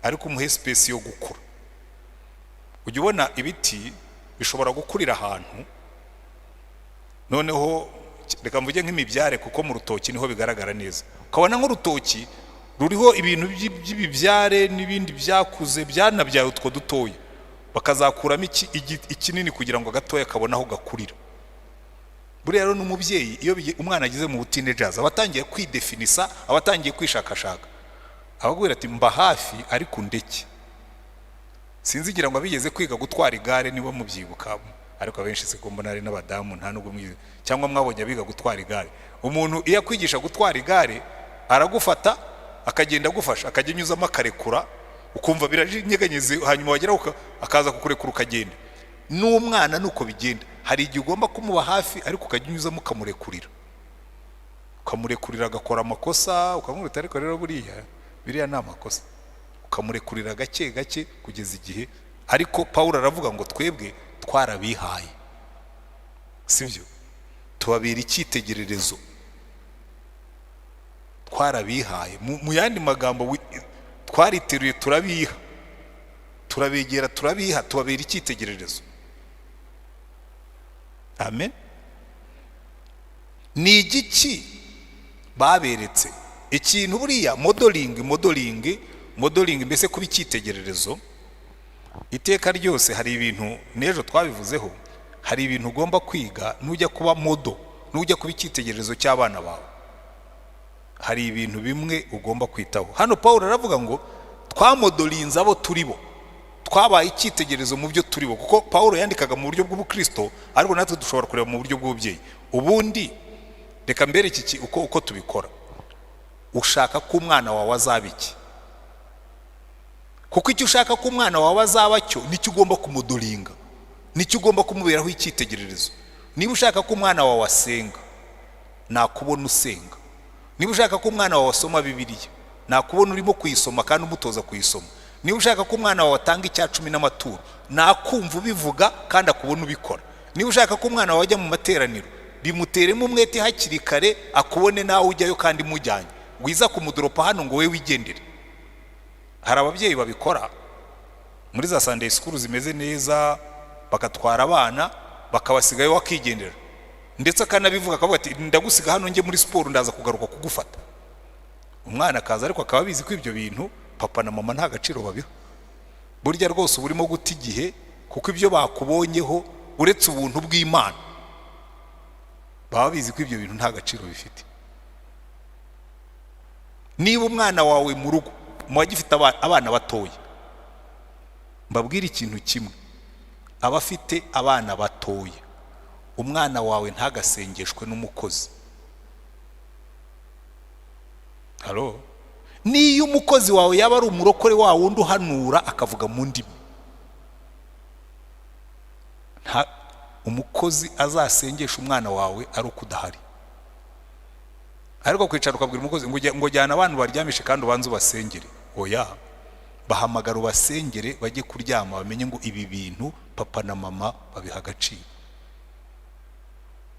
ariko umuhe space yo gukura. Ujya ubona ibiti bishobora gukurira ahantu, noneho reka mvuge nk'imibyare kuko mu rutoki niho bigaragara neza. Ukabona nk'urutoki ruriho ibintu by'ibibyare n'ibindi byakuze byanabyaye utwo dutoya, bakazakuramo ikinini kugira ngo agatoya kabone aho gakurira. Buriya rero n'umubyeyi, iyo umwana ageze mu teenagers, aba atangiye kwidefinisa, aba atangiye kwishakashaka, ababwira ati: "Mba hafi ariko undeke." Sinzi, ngira ngo abigeze kwiga gutwara igare niba mubyibuka, ariko abenshi siko mbona ari n'abadamu, nta nubwo mwize cyangwa mwabonye abiga gutwara igare. Umuntu iyo akwigisha gutwara igare aragufata, akagenda agufasha, akajya anyuzamo akarekura, ukumva biranyeganyeze, hanyuma wagera akaza kukurekura ukagenda. N'umwana nuko bigenda, hari igihe ugomba kumuba hafi ariko ukajya unyuzamo ukamurekurira, ukamurekurira agakora amakosa, ukamubwira uti: "Ariko rero buriya biriya ni amakosa." Ukamurekurira gake gake kugeza igihe. Ariko Paul aravuga ngo twebwe twarabihaye, sibyo? Tubabera icyitegererezo, twarabihaye. Mu yandi magambo, twariteruye turabiha, turabegera turabiha, tubabera icyitegererezo. Amen. Ni igiki baberetse? Ikintu buriya modeling, modeling, modeling, mbese kuba icyitegererezo iteka ryose. Hari ibintu, n'ejo twabivuzeho, hari ibintu ugomba kwiga nujya kuba model, nujya kuba icyitegererezo cy'abana bawe. Hari ibintu bimwe ugomba kwitaho. Hano Paul aravuga ngo twamodelinze abo turi bo, twabaye icyitegererezo mu byo turi bo, kuko Paul yandikaga mu buryo bw'ubukristo, ariko natwe dushobora kureba mu buryo bw'ububyeyi. Ubundi reka mbere iki uko tubikora: ushaka ko umwana wawe azaba iki? Kuko icyo ushaka ko umwana wawe azaba cyo nicyo ugomba kumodelinga, nicyo ugomba kumuberaho icyitegererezo. Niba ushaka ko umwana wawe asenga, nakubona usenga. Niba ushaka ko umwana wawe asoma Bibiliya, nakubona urimo kuyisoma kandi umutoza kuyisoma. Niba ushaka ko umwana wawe atanga icya cumi n'amaturo, nakumva ubivuga kandi akubona ubikora. Niba ushaka ko umwana wawe ajya mu materaniro, bimuteremo umwete hakiri kare, akubone nawe ujyayo kandi mujyanye. Wiza kumudoropa hano ngo we wigendere. Hari ababyeyi babikora muri za Sunday school zimeze neza. Bagatwara abana bakabasigayo, wakigendera, ndetse akanabivuga, akavuga ati: "Ndagusiga hano njye muri siporo, ndaza kugaruka kugufata." Umwana akaza, ariko akaba abizi ko ibyo bintu papa na mama nta gaciro babiha. Burya rwose uba urimo guta igihe, kuko ibyo bakubonyeho, uretse ubuntu bw'Imana, baba bizi ko ibyo bintu nta gaciro bifite. Niba umwana wawe mu rugo, mu bagifite abana batoya, mbabwire ikintu kimwe: abafite abana batoya, umwana wawe ntagasengeshwe n'umukozi. Halo, niyo umukozi wawe yaba ari umurokore wa wundi uhanura akavuga mu ndimi, nta umukozi azasengesha umwana wawe ari uko udahari. Ariko kwicara ukabwira umukozi ngo jyana abantu baryamishe kandi ubanze ubasengere, oya. Bahamagara ubasengere, bajye kuryama, bamenye ngo ibi bintu papa na mama babiha agaciro.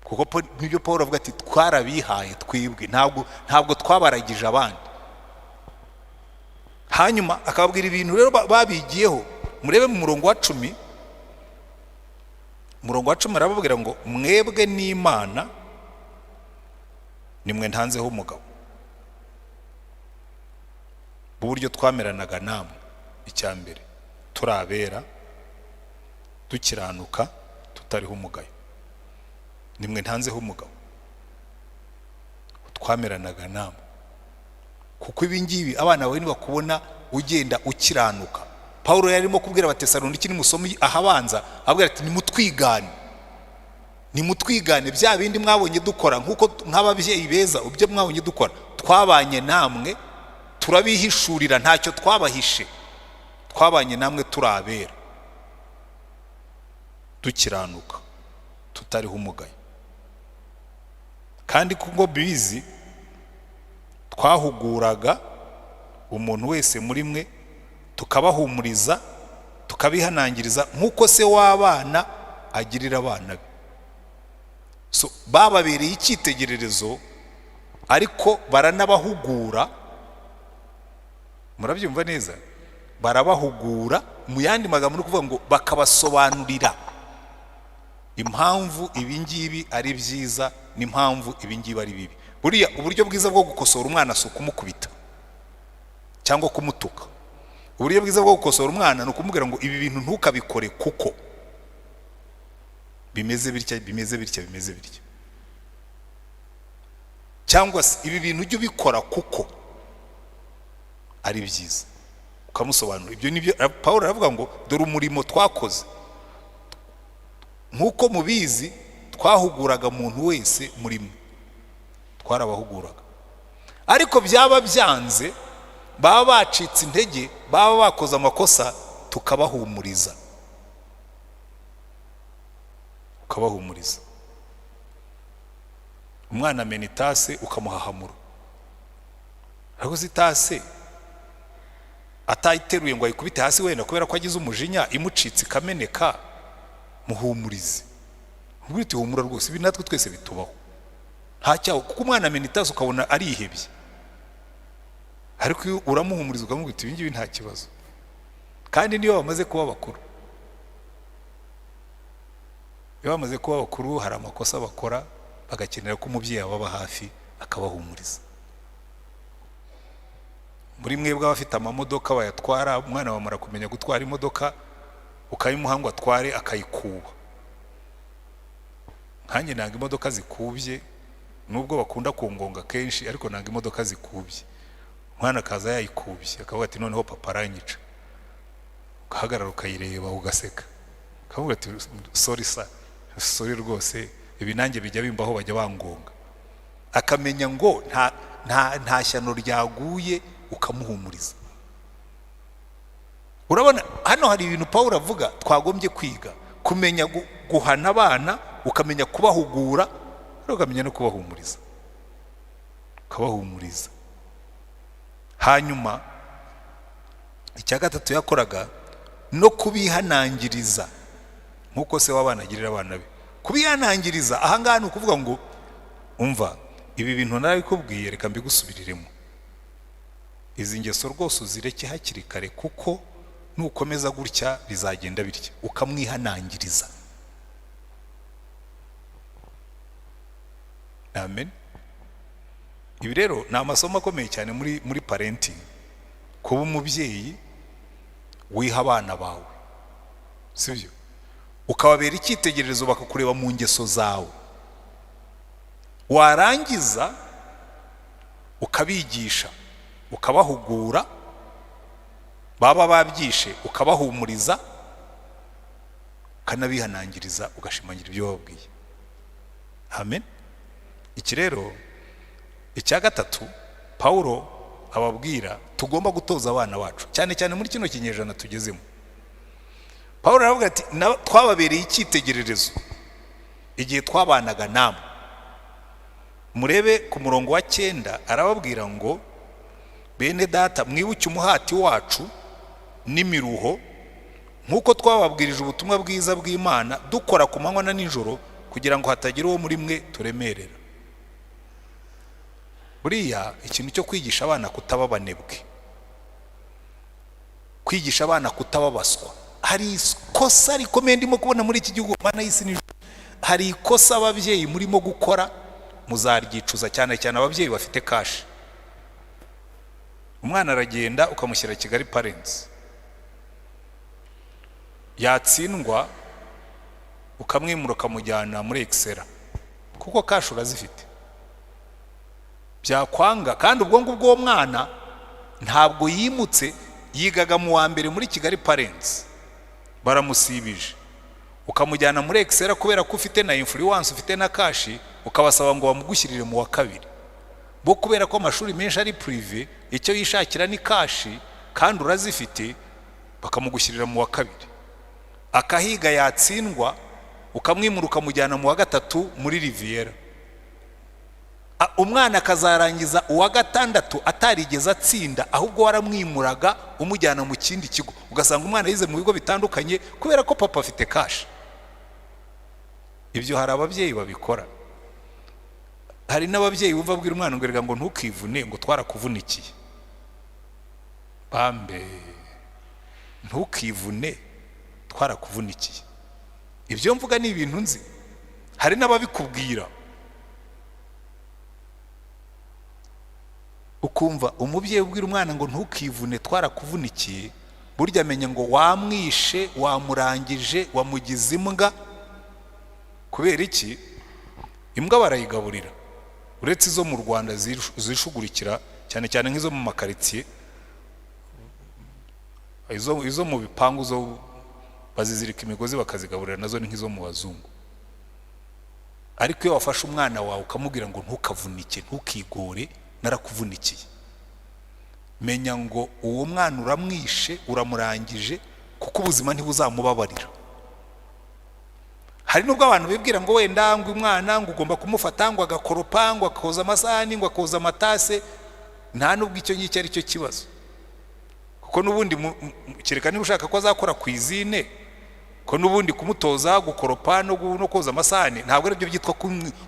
Kuko nibyo Paul avuga ati: "Twarabihaye twebwe, ntabwo twabaragije abandi." Hanyuma akababwira ibintu rero babigiyeho. Murebe mu murongo wa 10. Umurongo wa 10 arababwira ngo: "Mwebwe n'Imana nimwe ntanzeho umugabo b'uburyo twameranaga namwe. Icya mbere, turi abera, dukiranuka, tutariho umugayo. Nimwe ntanzeho umugabo twameranaga namwe." Kuko ibi ngibi, abana bawe nibakubona ugenda ukiranuka. Paul yarimo kubwira Abatesaloniki, nimusome ahabanza, ababwira ati: "Nimutwigane, nimutwigane bya bindi mwabonye dukora, nk'uko nk'ababyeyi beza, ibyo mwabonye dukora, twabanye namwe turabihishurira, ntacyo twabahishe. Twabanye namwe turi abera, dukiranuka, tutariho umugayo. Kandi kuko bizi, twahuguraga umuntu wese muri mwe, tukabahumuriza, tukabihanangiriza, nk'uko se w'abana agirira abana be." So bababereye icyitegererezo, ariko baranabahugura. Murabyumva neza? Barabahugura, mu yandi magambo ni ukuvuga ngo bakabasobanurira impamvu ibi ngibi ari byiza n'impamvu ibi ngibi ari bibi. Buriya uburyo bwiza bwo gukosora umwana si ukumukubita cyangwa kumutuka. Uburyo bwiza bwo gukosora umwana ni ukumubwira ngo: "Ibi bintu ntukabikore kuko bimeze bitya, bimeze bitya, bimeze bitya," cyangwa se: "Ibi bintu ujye ubikora kuko ari byiza," ukamusobanurira. Ibyo nibyo Paul aravuga ngo: "Dore umurimo twakoze. Nk'uko mubizi, twahuguraga umuntu wese muri mwe, twarabahuguraga. Ariko byaba byanze, baba bacitse intege, baba bakoze amakosa, tukabahumuriza." Ukabahumuriza. Umwana amena itase, ukamuhahamura, ariko si itase atayiteruye ngo ayikubite hasi, wenda kubera ko agize umujinya imucitse ikameneka. Muhumurize, ubwo uti: "Humura rwose, ibi natwe twese bitubaho, nta cyaho." Kuko umwana amena itasi ukabona arihebye, ariko iyo uramuhumuriza ukamubwira uti: "Ibi ngibi nta kibazo." Kandi niyo bamaze kuba bakuru, iyo bamaze kuba bakuru, hari amakosa bakora bagakenera ko umubyeyi ababa hafi akabahumuriza. Muri mwebwe abafite amamodoka bayatwara, umwana wamara kumenya gutwara imodoka, ukayimuha ngo atware, akayikuba. Nkanjye nanga imodoka zikubye, nubwo bakunda kungonga kenshi, ariko nanga imodoka zikubye. Umwana akaza yayikubye, akavuga ati: "Noneho papa aranyica." Ugahagarara ukayireba, ugaseka, ukavuga ati: "Sorry sir, sorry rwose, ibi nanjye bijya bimbaho, bajya bangonga." Akamenya ngo nta shyano ryaguye, ukamuhumuriza. Urabona hano hari ibintu Paul avuga twagombye kwiga: kumenya guhana abana, ukamenya kubahugura, ariko ukamenya no kubahumuriza, ukabahumuriza. Hanyuma icya gatatu yakoraga, no kubihanangiriza nk'uko se w'abana agirira abana be. Kubihanangiriza ahangaha ni ukuvuga ngo: "Umva, ibi bintu narabikubwiye, reka mbigusubiriremo. Izi ngeso rwose uzireke hakiri kare, kuko Nukomeza gutya bizagenda bitya, ukamwihanangiriza. Amen. Ibi rero ni amasomo akomeye cyane muri parenting, kuba umubyeyi wiha abana bawe, sibyo? Ukababera icyitegererezo, bakakureba mu ngeso zawe, warangiza ukabigisha, ukabahugura, baba babyishe ukabahumuriza, ukanabihanangiriza, ugashimangira ibyo wababwiye. Amen. Iki rero icya gatatu Pawulo ababwira tugomba gutoza abana bacu, cyane cyane muri kino kinyejana tugezemo. Pawulo aravuga ati twababereye icyitegererezo igihe twabanaga namwe. Murebe ku murongo wa 9 arababwira ngo bene data, mwibuke umuhati wacu n'imiruho, nk'uko twababwirije ubutumwa bwiza bw'Imana, dukora ku manywa na nijoro, kugira ngo hatagira uwo muri mwe turemerera. Buriya ikintu cyo kwigisha abana kutaba abanebwe, kwigisha abana kutaba abaswa. Hari ikosa rikomeye ndimo kubona muri iki gihugu, Mana y'isi n'ijuru, hari ikosa ababyeyi murimo gukora muzaryicuza, cyane cyane ababyeyi bafite cash. Umwana aragenda ukamushyira Kigali Parents, yatsindwa ukamwimura ukamujyana muri Excella, kuko cash urazifite. Byakwanga kandi ubwo ngubwo uwo mwana ntabwo yimutse, yigaga mu wa mbere muri Kigali Parents, baramusibije, ukamujyana muri Excella kubera ko ufite na influence, ufite na cash, ukabasaba ngo bamugushyirire mu wa kabiri. Bo kubera ko amashuri menshi ari privé, icyo yishakira ni cash kandi urazifite, bakamugushyirira mu wa kabiri. Akahiga, yatsindwa ukamwimura ukamujyana mu wa gatatu muri Riviera. Umwana akazarangiza uwa gatandatu atarigeze atsinda, ahubwo waramwimuraga umujyana mu kindi kigo, ugasanga umwana yize mu bigo bitandukanye kubera ko papa afite cash. Ibyo hari ababyeyi babikora. Hari n'ababyeyi bumva abwira umwana ngo erega ngo ntukivune, ngo twarakuvunikiye. Bambe, ntukivune twarakuvunikiye. Ibyo mvuga ni ibintu nzi, hari n'ababikubwira. Ukumva umubyeyi ubwira umwana ngo ntukivune twarakuvunikiye, burya amenya ngo wamwishe, wamurangije, wamugize imbwa. Kubera iki? Imbwa barayigaburira, uretse izo mu Rwanda zishugurikira cyane cyane nk'izo mu makaritsiye, izo mu bipangu zo bazizirika imigozi bakazigaburira, nazo ni nk'izo mu bazungu. Ariko iyo wafashe umwana wawe ukamubwira ngo ntukavunike, ntukigore, narakuvunikiye, menya ngo uwo mwana uramwishe, uramurangije, kuko ubuzima ntibuzamubabarira. Hari nubwo abantu bibwira ngo wenda ngo umwana ngo ugomba kumufata ngo agakoropa, ngo akoza amasahani, ngo akoza amatase. Nta nubwo icyo ngicyo ari cyo kibazo, kuko n'ubundi kereka niba ushaka ko azakora cuisine, ko n'ubundi kumutoza gukoropa no koza amasahani ntabwo aribyo byitwa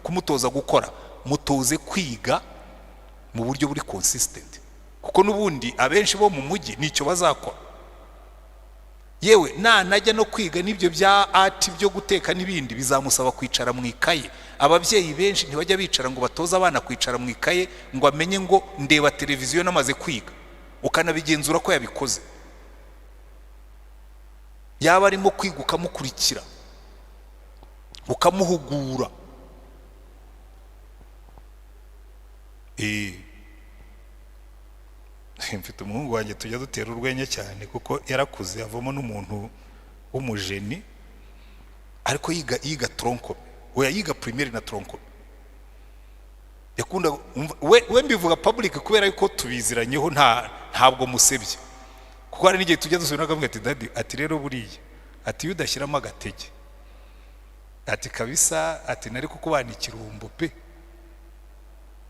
kumutoza gukora. Mutoze kwiga mu buryo buri consistent, kuko n'ubundi abenshi bo mu mujyi nicyo bazakora. Yewe nanajya no kwiga n'ibyo bya art byo guteka n'ibindi, bizamusaba kwicara mu ikaye. Ababyeyi benshi ntibajya bicara ngo batoze abana kwicara mu ikaye, ngo amenye ngo ndeba televiziyo namaze kwiga, ukanabigenzura ko yabikoze. Yaba arimo kwiga ukamukurikira, ukamuhugura. Mfite umuhungu wanjye tujya dutera urwenya cyane, kuko yarakuze avamo n'umuntu w'umujeni, ariko yiga tronc commun. Oya, yiga primaire na tronc commun. Yakunda we mbivuga public kubera yuko tubiziranyeho, ntabwo musebye, kuko hari n'igihe tujya dusubira akavuga ati daddy, ati rero buriya, ati iyo udashyiramo agatege, ati kabisa, ati nari kukubana ikirumbo pe.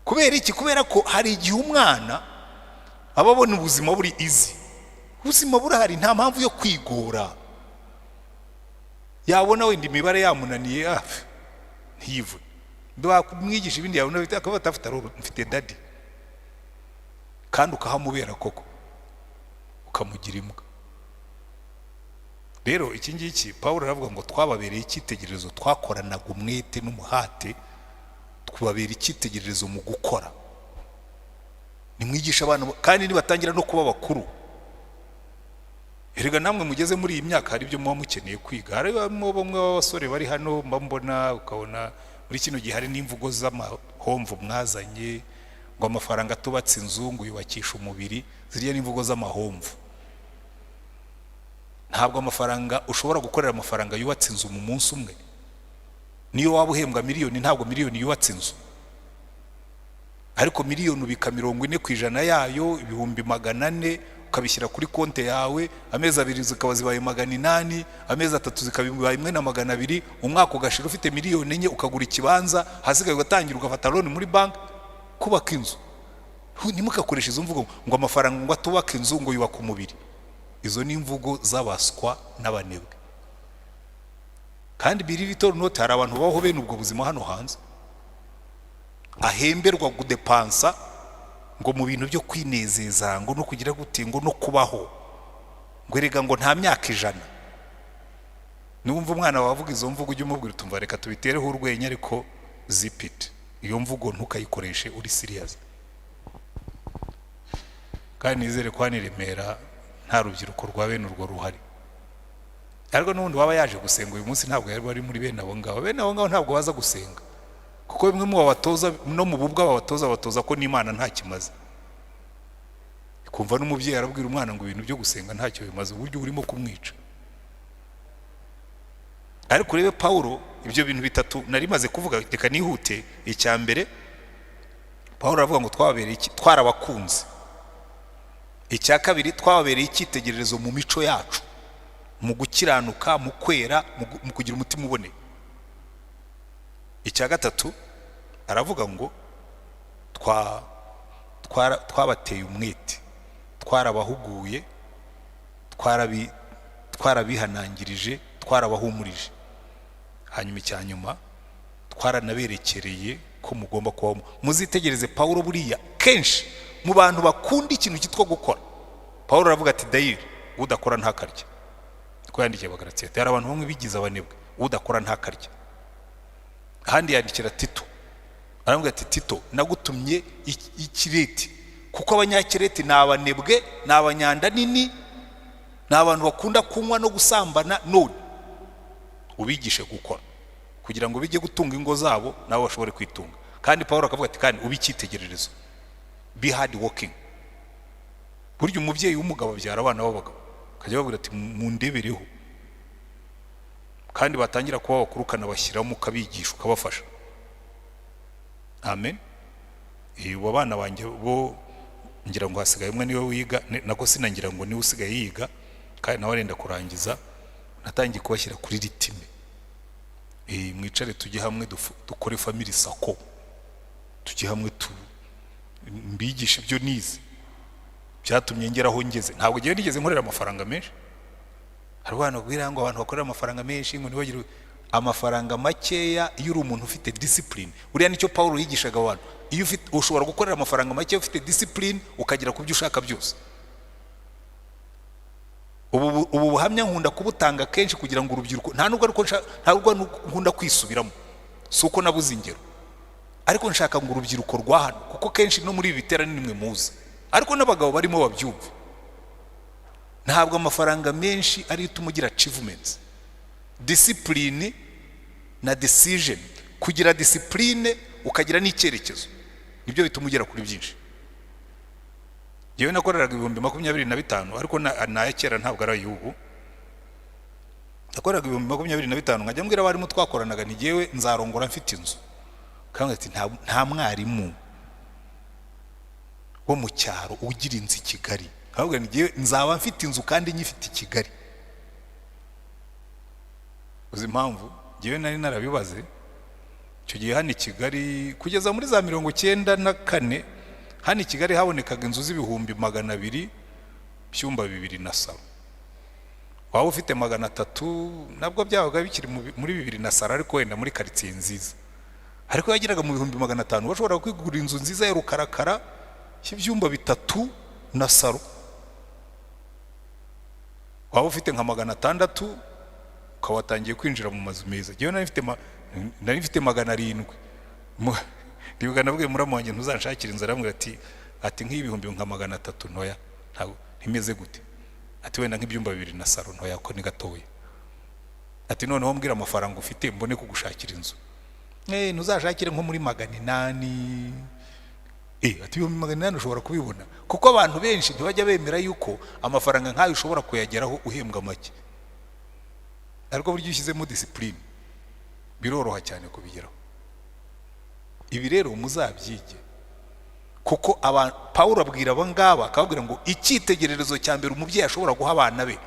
Kubera iki? Kubera ko hari igihe umwana aba abona ubuzima buri easy, ubuzima burahari, nta mpamvu yo kwigora. Yabona wenda imibare yamunaniye, ntiyivune. Bakumwigisha ibindi yabona akaba atafite, mfite daddy, kandi ukahamubera koko, ukamugira imbwa. Rero iki ngiki Paul aravuga ngo twababereye icyitegererezo, twakoranaga umwete n'umuhate, twababera icyitegererezo mu gukora. Nimwigisha abana, kandi nibatangira no kuba bakuru. Erega namwe mugeze muri iyi myaka, hari ibyo muba mukeneye kwiga. Harimo bamwe b'abasore bari hano mba mbona, ukabona muri kino gihe hari n'imvugo z'amahomvu mwazanye, ngo amafaranga atubatse inzu, ngo yubakisha umubiri. Ziriya n'imvugo z'amahomvu. Ntabwo amafaranga, ushobora gukorera amafaranga yubatse inzu mu munsi umwe. Niyo waba uhembwa miliyoni, ntabwo miliyoni yubatse inzu. Ariko miliyoni ubika 40% yayo, 400,000, ukabishyira kuri konti yawe. Amezi 2 zikaba zibaye 800, amezi 3 zikaba zibaye 1,200, umwaka ugashira ufite miliyoni 4, ukagura ikibanza, hasigaye ugatangira ugafata loan muri banki kubaka inzu. Ntimugakoreshe izo mvugo ngo amafaranga ngo atubake inzu, ngo yubaka umubiri. Izo ni imvugo z'abaswa n'abanebwe. Kandi believe it or not, hari abantu babaho bene ubwo buzima hano hanze, ahemberwa kudepansa ngo mu bintu byo kwinezeza, ngo no kugira gute, ngo no kubaho, ngo erega ngo nta myaka 100. Niwumva umwana wawe avuga izo mvugo, ujye umubwira utumva reka tubitereho urwenya, ariko zip it. Iyo mvugo ntukayikoreshe uri serious. Kandi nizere ko hano i Remera nta rubyiruko rwa bene urwo ruhari. Ariko n'ubundi waba yaje gusenga uyu munsi, ntabwo yari ari muri bene abo ngabo. Bene abo ngabo ntabwo baza gusenga, kuko bimwe mu babatoza no mu bubwa babatoza, babatoza ko n'Imana nta kimaze. Kumva n'umubyeyi arabwira umwana ngo ibintu byo gusenga ntacyo bimaze, uburyo urimo kumwica. Ariko urebe Pawulo, ibyo bintu bitatu nari maze kuvuga, reka nihute. Icya mbere, Pawulo aravuga ngo twababereye iki? Twarabakunze. Icya kabiri, twababereye icyitegererezo mu mico yacu, mu gukiranuka, mu kwera, mu kugira umutima uboneye. Icya gatatu, aravuga ngo twabateye umwete, twarabahuguye, twarabihanangirije, twarabahumurije. Hanyuma icya nyuma, twaranaberekereye ko mugomba kubamo. Muzitegereze Pawulo, buriya kenshi mu bantu bakunda ikintu cyitwa gukora, Pawulo aravuga ati dayiri udakora ntakarya. Ko yandikiye Abagalatiya, hari abantu bamwe bigize abanebwe, udakora ntakarya. Ahandi yandikira Tito, aravuga ati: "Tito, nagutumye Ikireti, kuko Abanyakireti ni abanebwe, ni abanyanda nini, ni abantu bakunda kunywa no gusambana. None ubigishe gukora kugira ngo bijye gutunga ingo zabo, nabo bashobore kwitunga." Kandi Paul akavuga ati: "Kandi ube icyitegererezo, be hard working." Burya umubyeyi w'umugabo abyara abana b'abagabo, akajya babwira ati: "Mundebereho." Kandi batangira kuba bakuru, ukanabashyiramo, ukabigisha, ukabafasha. Amen. Ubu abana banjye bo ngira ngo hasigaye umwe niwe wiga, nako sinangira ngo niwe usigaye yiga, kandi nawe arenda kurangiza. Natangiye kubashyira kuri rythme. Mwicare tujye hamwe, dukore family circle, tujye hamwe tu mbigishe ibyo nize byatumye ngera aho ngeze. Ntabwo ngewe nigeze nkorera amafaranga menshi. Hari abantu babwira ngo abantu bakorera amafaranga menshi, ngo ntibagire amafaranga makeya. Iyo uri umuntu ufite discipline, buriya nicyo Paul yigishaga abantu, iyo ufite, ushobora gukorera amafaranga make ufite discipline, ukagera ku byo ushaka byose. Ubu buhamya nkunda kubutanga kenshi kugira ngo urubyiruko, nta nubwo ariko nta nubwo nkunda kwisubiramo, si uko nabuze ingero, ariko nshaka ngo urubyiruko rwa hano, kuko kenshi no muri ibi biterane nimwe muza, ariko n'abagabo barimo babyumva. Ntabwo amafaranga menshi ariyo ituma ugira achievements. Discipline na decision, kugira discipline ukagira n'icyerekezo, nibyo bituma ugera kuri byinshi. Njyewe nakoreraga 25,000, ariko n'aya kera, ntabwo ari ay'ubu. Nakoreraga 25,000, nkajya mbwira abarimu twakoranaga ni jyewe nzarongora mfite inzu. Kandi ati nta mwarimu wo mu cyaro ugira inzu i Kigali. Nkababwira ni jyewe nzaba mfite inzu kandi nyifite i Kigali. Uzi impamvu? Jyewe nari narabibaze. Icyo gihe hano i Kigali, kugeza muri za 94, hano i Kigali habonekaga inzu z'200,000, ibyumba bibiri na salo. Waba ufite 300, nabwo byabaga bikiri muri bibiri na salo, ariko wenda muri karitsiye nziza. Ariko yageraga mu 500,000, washobora kwigurira inzu nziza ya rukarakara y'ibyumba bitatu na salo. Waba ufite nka 600 ukaba watangiye kwinjira mu mazu meza. Njyewe nari mfite 700. Ndibuka nabwiye muramu wanjye ntuzanshakire inzu, arambwira ati nk'ibihumbi nka 300 ntoya, ntabwo ntimeze gute, ati wenda nk'ibyumba 2 na salo ntoya ko ni gatoya. Ati noneho mbwira amafaranga ufite mbone kugushakira inzu. Ntuzashakire nko muri 800. Ati 800,000 ushobora kubibona, kuko abantu benshi ntibajya bemera yuko amafaranga nk'ayo ushobora kuyageraho uhembwa make, ariko buryo ushyizemo discipline biroroha cyane kubigeraho. Ibi rero muzabyige, kuko Pawulo abwira aba ngaba akababwira ngo icyitegererezo cya mbere umubyeyi ashobora guha abana be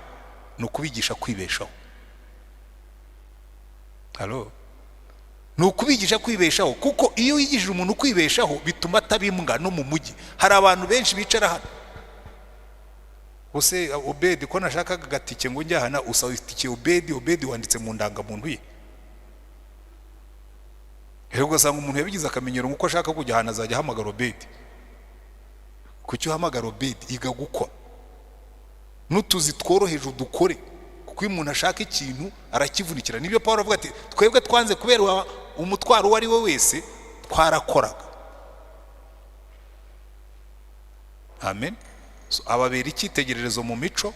ni ukubigisha kwibeshaho. Halo, ni ukubigisha kwibeshaho, kuko iyo wigishije umuntu kwibeshaho bituma atabimbwa no mu mujyi. Hari abantu benshi bicara hano use Obedi ko nashakaga agatike ngo njye hana, usaba itike Obedi, Obedi wanditse mu ndangamuntu ye. Rero ugasanga umuntu yabigize akamenyero nk'uko ashaka kujya ahantu azajya ahamagara Obedi. Kuki uhamagara Obedi? Iga gukora n'utuzi tworoheje udukore, kuko iyo umuntu ashaka ikintu arakivunikira. Nibyo Paul avuga ati twebwe twanze kubera umutwaro uwo ari we wese, twarakoraga. Amen. So, ababera icyitegererezo mu mico,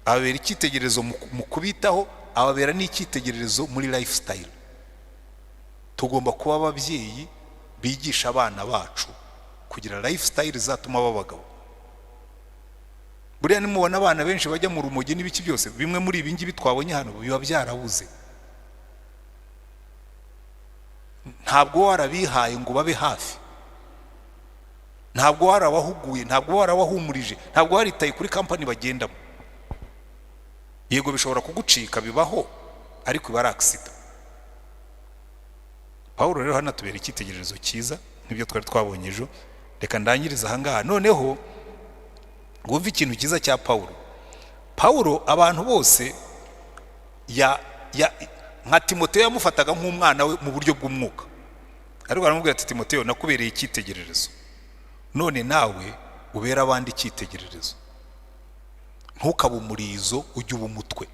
ababera icyitegererezo mu kubitaho, ababera n'icyitegererezo muri lifestyle. Tugomba kuba ababyeyi bigisha abana bacu kugira lifestyle izatuma baba abagabo. Buriya nimubona abana benshi bajya mu rumogi n'ibiki byose, bimwe muri ibi ngibi twabonye hano biba byarabuze. Ntabwo warabihaye ngo babe hafi, ntabwo warabahuguye, ntabwo warabahumurije, ntabwo waritaye kuri kampani bagendamo. Yego bishobora kugucika, bibaho, ariko iba ari accident. Pawulo rero hano atubera icyitegererezo cyiza nk'ibyo twari twabonye ejo. Reka ndangirize aha ngaha, noneho wumve ikintu cyiza cya Pawulo. Pawulo abantu bose nka Timoteyo yamufataga nk'umwana we mu buryo bw'umwuka, ariko aramubwira ati Timoteyo nakubereye icyitegererezo, none nawe ubera abandi icyitegererezo, ntukabe umurizo ujye uba umutwe.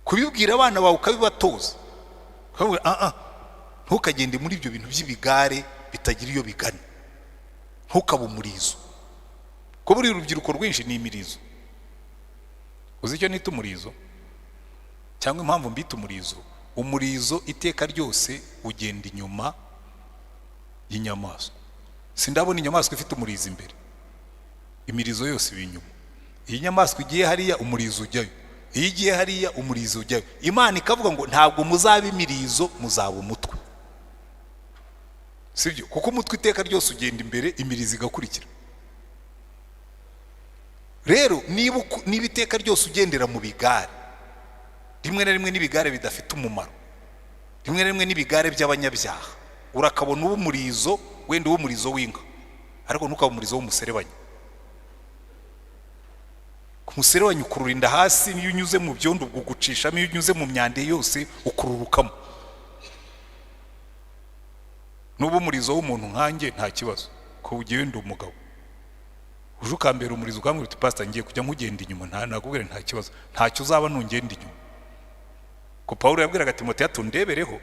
Kubibwira abana bawe ukabibatoza, ukababwira ntukagende muri ibyo bintu by'ibigare bitagira iyo bigana, ntukabe umurizo. Ko buri urubyiruko rwinshi ni imirizo. Uzi icyo nita umurizo cyangwa impamvu mbita umurizo? Umurizo iteka ryose ugenda inyuma y'inyamaswa. Sindabona inyamaswa ifite umurizo imbere, imirizo yose iba inyuma. Iyo inyamaswa igiye hariya umurizo ujyayo, iyo igiye hariya umurizo ujyayo. Imana ikavuga ngo ntabwo muzaba imirizo, muzaba umutwe. Sibyo? Kuko umutwe iteka ryose ugenda imbere, imirizo igakurikira. Rero niba iteka ryose ugendera mu bigare, rimwe na rimwe n'ibigare bidafite umumaro, rimwe na rimwe n'ibigare by'abanyabyaha, urakabona uba umurizo, wenda uba umurizo w'inka, ariko ntukabe umurizo w'umuserebanya. Umuserebanya ukurura inda hasi, niyo unyuze mu byondo ugucishamo, iyo unyuze mu myanda yose ukururukamo. Nuba umurizo w'umuntu nkanjye nta kibazo, ko ugiye wenda umugabo uje ukambera umurizo ukambwira uti pastor ngiye kujya nkugenda inyuma, nta nakubwira nta kibazo, ntacyo uzaba nungenda inyuma. Ko Pawulo yabwiraga Timoteyo ati undebereho,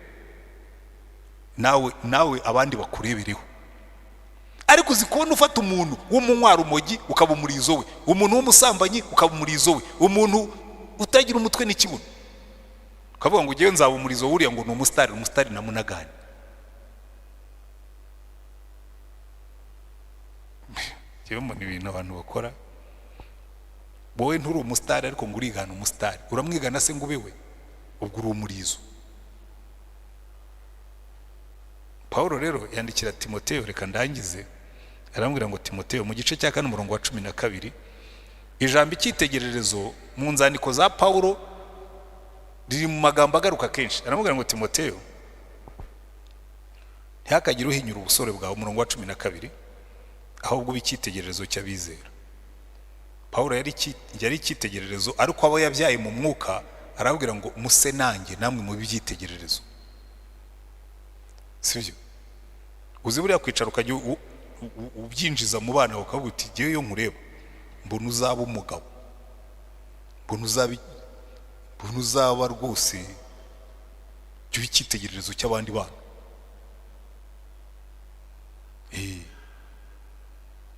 nawe abandi bakurebereho. Ariko uzi kubona ufata umuntu w'umunywarumogi ukaba umurizo we, umuntu w'umusambanyi ukaba umurizo we, umuntu utagira umutwe n'ikibuno ukavuga ngo ugiye nzaba umurizo wuriya ngo ni umusitari, umusitari na munagani. Njyewe mbona ibintu abantu bakora, wowe nturi umusitari ariko ngo urigana umusitari, uramwigana se ngo ube we? Ubwo uri umurizo. Pawulo rero yandikira Timoteyo, reka ndangize, arambwira ngo Timoteyo mu gice cya 4 umurongo wa 12, ijambo icyitegererezo mu nzandiko za Pawulo riri mu magambo agaruka kenshi. Aramubwira ngo Timoteyo ntihakagire uhinyura ubusore bwawe, umurongo wa 12, ahubwo ube icyitegererezo cy'abizera. Pawulo yari icyitegererezo, ariko abo yabyaye mu mwuka arababwira ngo muse nanjye namwe mube ibyitegererezo. Sibyo? Uzi buriya kwicara ukajya ubyinjiza mu bana ukavuga uti ngewe iyo nkureba mbona uzaba umugabo, Mbona uzaba rwose jya uba icyitegererezo cy'abandi bana.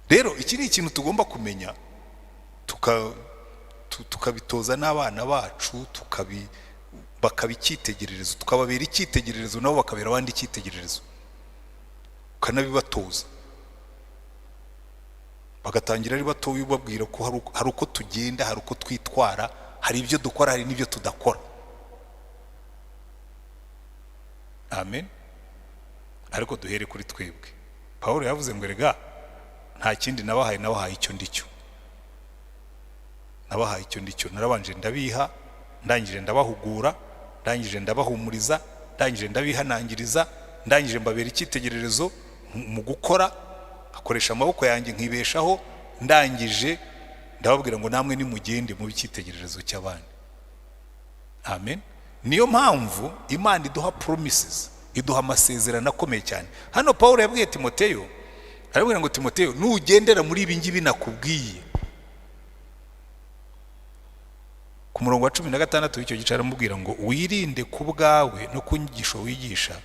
Rero iki ni ikintu tugomba kumenya, tukabitoza n'abana bacu, bakaba icyitegererezo, tukababera icyitegererezo, nabo bakabera abandi icyitegererezo, ukanabibatoza bagatangira ari batoya, ubabwira ko hari uko tugenda, hari uko twitwara, hari ibyo dukora, hari n'ibyo tudakora. Amen. Ariko duhere kuri twebwe. Pawulo yavuze ngo erega nta kindi nabahaye, nabahaye icyo ndicyo, nabahaye icyo ndicyo. Narabanje ndabiha, ndangije ndabahugura, ndangije ndabahumuriza, ndangije ndabihanangiriza, ndangije mbabera icyitegererezo mu gukora, akoresha amaboko yanjye nkibeshaho, ndangije ndababwira ngo namwe nimugende mube icyitegererezo cy'abandi. Amen. Niyo mpamvu Imana iduha promises, iduha amasezerano akomeye cyane. Hano Pawulo yabwiye Timoteyo, arabwira ngo Timoteyo, nugendera muri ibi ngibi nakubwiye. Ku murongo wa 16 w'icyo gice aramubwira ngo wirinde ku bwawe no ku nyigisho wigisha,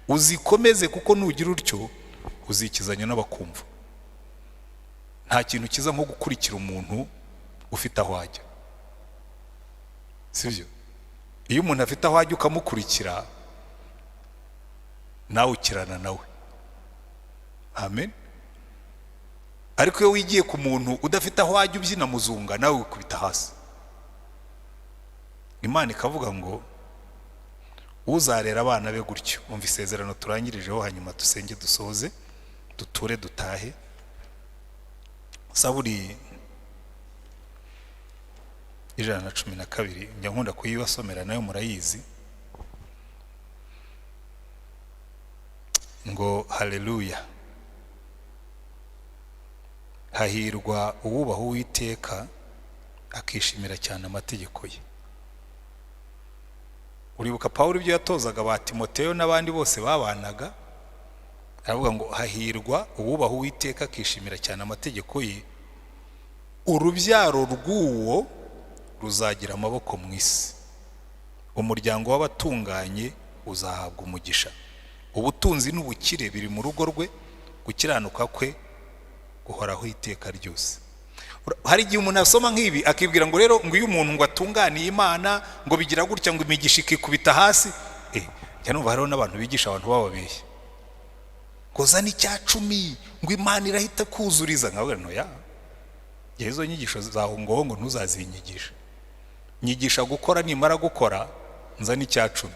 uzikomeze, kuko nugira utyo uzikizanya n'abakumva. Nta kintu kiza nko gukurikira umuntu ufite aho ajya, sibyo? Iyo umuntu afite aho ajya ukamukurikira, nawe ukirana nawe. Amen. Ariko iyo wigiye ku muntu udafite aho ajya ubyina muzunga, nawe wikubita hasi. Imana ikavuga ngo uzarera abana be gutyo. Umva isezerano turangirijeho, hanyuma dusenge dusoze, duture dutahe. Zaburi 112, njya nkunda kuyibasomera nayo murayizi. Ngo haleluya, hahirwa uwubaha Uwiteka akishimira cyane amategeko ye. Uribuka Pawulo ibyo yatozaga ba Timoteyo n'abandi bose babanaga, aravuga ngo hahirwa uwubaha Uwiteka akishimira cyane amategeko ye, urubyaro rw'uwo ruzagira amaboko mu isi, umuryango w'abatunganye uzahabwa umugisha, ubutunzi n'ubukire biri mu rugo rwe, gukiranuka kwe guhoraho iteka ryose. Hari igihe umuntu asoma nk'ibi akibwira ngo rero ngo iyo umuntu ngo atunganiye Imana ngo bigira gutya ngo imigisha ikikubita hasi. Njya numva hariho n'abantu bigisha abantu bababeshya ngo zana 10 ngo Imana irahita kuzuriza. Nkavuga nti oya, izo nyigisho zaho ngo ntuzazinyigisha, nyigisha gukora, nimara gukora nzana 10,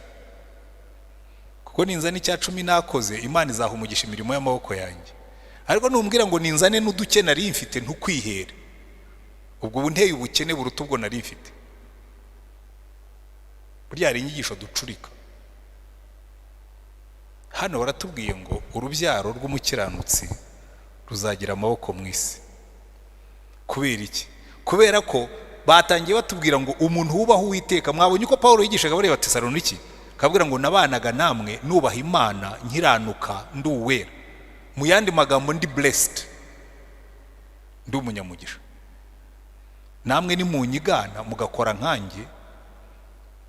kuko ninzana 10 nakoze Imana izaha umugisha imirimo y'amaboko yanjye. Ariko numbwira ngo ninzane n'uduke nari mfite ntukwihere, ubwo ubu nteye ubukene buruta ubwo nari mfite. Burya hari inyigisho ducurika. Hano baratubwiye ngo urubyaro rw'umukiranutsi ruzagira amaboko mu isi. Kubera iki? Kubera ko batangiye batubwira ngo umuntu wubaha Uwiteka. Mwabonye uko Pawulo yigishaga bareba Tesaloniki, akabwira ngo nabanaga namwe nubaha Imana nkiranuka ndi uwera, mu yandi magambo ndi blessed, ndi umunyamugisha. Namwe nimunyigana mugakora nkanjye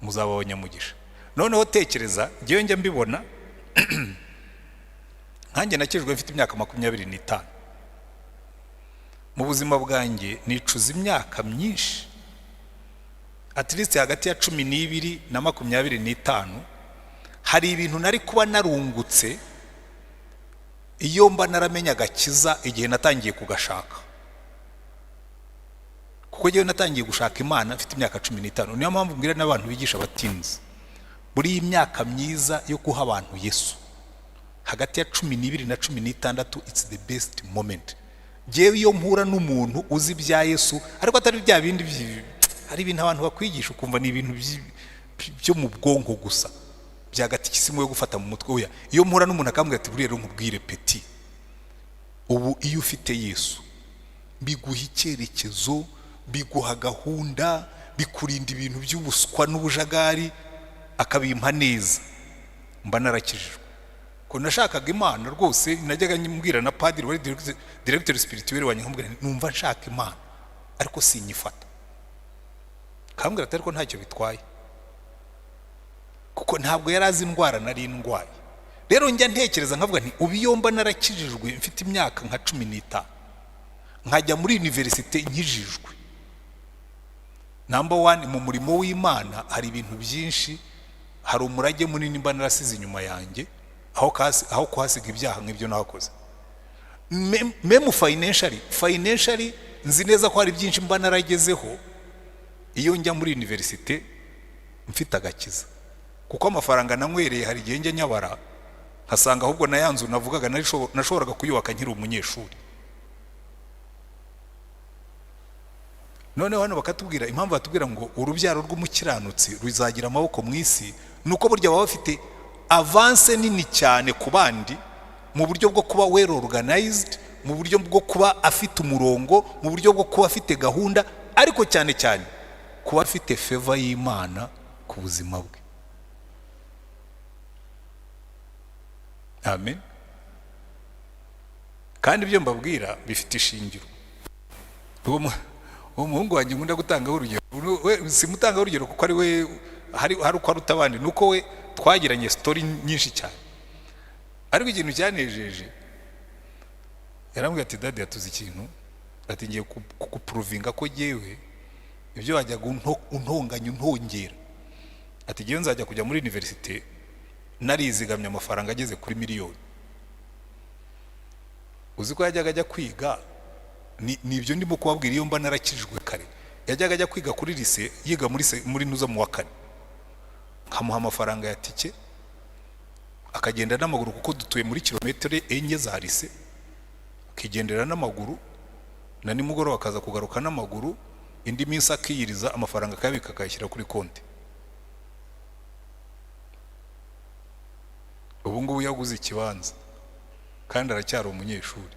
muzaba abanyamugisha. Noneho tekereza, ngewe njya mbibona nkanjye nakijwe mfite imyaka 25. Mu buzima bwanjye nicuza imyaka myinshi, at least hagati ya 12 na 25 hari ibintu nari kuba narungutse iyo mba naramenya agakiza igihe natangiye kugashaka. Kuko njyewe natangiye gushaka Imana mfite imyaka 15. Niyo mpamvu mbwira n'abantu bigisha abatinzi, muri iyi myaka myiza yo guha abantu Yesu, hagati ya 12 na 16, it's the best moment. Njyewe iyo mpura n'umuntu uzi ibya Yesu, ariko atari bya bindi, hari ibintu abantu bakwigisha ukumva ni ibintu byo mu bwonko gusa, bya gatikisimu yo gufata mu mutwe. Oya, iyo mpura n'umuntu akambwira ati buriya rero nkubwire petit, ubu iyo ufite Yesu biguha icyerekezo, biguha gahunda, bikurinda ibintu by'ubuswa n'ubujagari, akabimpa neza, mba narakijijwe. Ko nashakaga Imana rwose, najyaga mbwira na padiri wari directeur spirituel wanjye, nkamubwira nti numva nshaka Imana ariko sinyifata. Akambwira ati: "Ariko ntacyo bitwaye," kuko ntabwo yari azi indwara nari ndwaye. Rero njya ntekereza nkavuga nti: "Ubu iyo mba narakijijwe mfite imyaka nka 15, nkajya muri université nkijijwe, number one, mu murimo w'Imana hari ibintu byinshi, hari umurage munini mba narasize inyuma yanjye, aho kuhasiga ibyaha nk'ibyo nakoze." Même financially nzi neza ko hari byinshi mba naragezeho iyo njya muri université mfite agakiza, kuko amafaranga nanywereye hari igihe njya nyabara nkasanga ahubwo na ya nzu navugaga nashoboraga kuyubaka nkiri umunyeshuri. Noneho hano bakatubwira impamvu batubwira ngo urubyaro rw'umukiranutsi ruzagira amaboko mu isi, ni uko burya baba bafite avance nini cyane ku bandi mu buryo bwo kuba well organized, mu buryo bwo kuba afite umurongo, mu buryo bwo kuba afite gahunda, ariko cyane cyane kuba afite favor y'Imana ku buzima bwe. Amen. Kandi ibyo mbabwira bifite ishingiro. Uwo muhungu wanjye nkunda gutangaho urugero, we simutangaho urugero kuko ari we hari uko aruta abandi, ni uko we twagiranye story nyinshi cyane. Ariko ikintu cyanejeje, yarambwiye ati: "Daddy, yatuze ikintu," ati: "Ngiye kuguprovinga ko jyewe ibyo wajyaga untonganya untongera," ati: "Jyewe nzajya kujya muri université narizigamye amafaranga ageze kuri miliyoni." Uzi ko yajyaga ajya kwiga, ni ibyo ndimo kubabwira, iyo mba narakijijwe kare, yajyaga ajya kwiga kuri lycée, yiga muri nuza mu wa kane, nkamuha amafaranga ya tike, akagenda n'amaguru, kuko dutuye muri kilometero 4 za lycée, akigendera n'amaguru, na nimugoroba akaza kugaruka n'amaguru, indi minsi akiyiriza, amafaranga akayabika akayashyira kuri konti. Ubu ngubu yaguze ikibanza kandi aracyari umunyeshuri.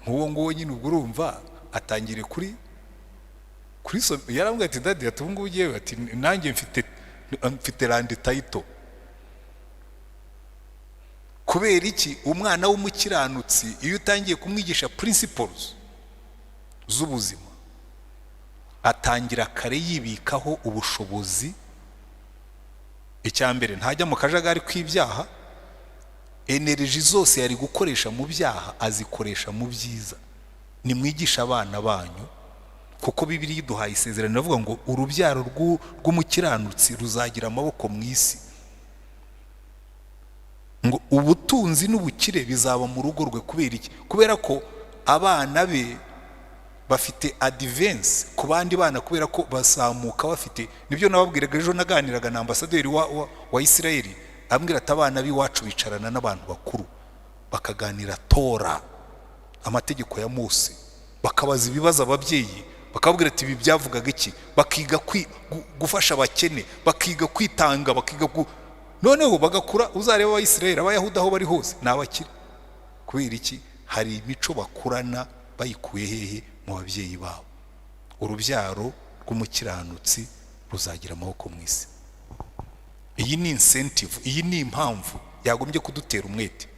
Nk'uwo nguwo nyine, ubwo urumva atangire kuri yarambwiye ati: "Daddy," ati: "ubu ngubu ugiye," ati: "nanjye mfite land title." Kubera iki? Umwana w'umukiranutsi, iyo utangiye kumwigisha principles z'ubuzima, atangira kare yibikaho ubushobozi. Icya mbere, ntajya mu kajagari k'ibyaha. Energy zose yari gukoresha mu byaha azikoresha mu byiza. Nimwigisha abana banyu, kuko Bibiliya iduhaye isezerano iravuga ngo urubyaro rw'umukiranutsi ruzagira amaboko mu isi, ngo ubutunzi n'ubukire bizaba mu rugo rwe. Kubera iki? Kubera ko abana be bafite advance ku bandi bana, kubera ko bazamuka bafite. Nibyo nababwiraga ejo, naganiraga na ambasaderi wa Isirayeli, ambwira ati: "Abana b'iwacu bicarana n'abantu bakuru, bakaganira Tora, amategeko ya Mose, bakabaza ibibazo ababyeyi, bakababwira ati: 'Ibi byavugaga iki?' Bakiga gufasha abakene, bakiga kwitanga, bakiga noneho bagakura." Uzareba Abayisirayeli, Abayahudi, aho bari hose ni abakire. Kubera iki? Hari imico bakurana. Bayikuye hehe? Mu babyeyi babo. Urubyaro rw'umukiranutsi ruzagira amaboko mu isi. Iyi ni incentive, iyi ni impamvu yagombye kudutera umwete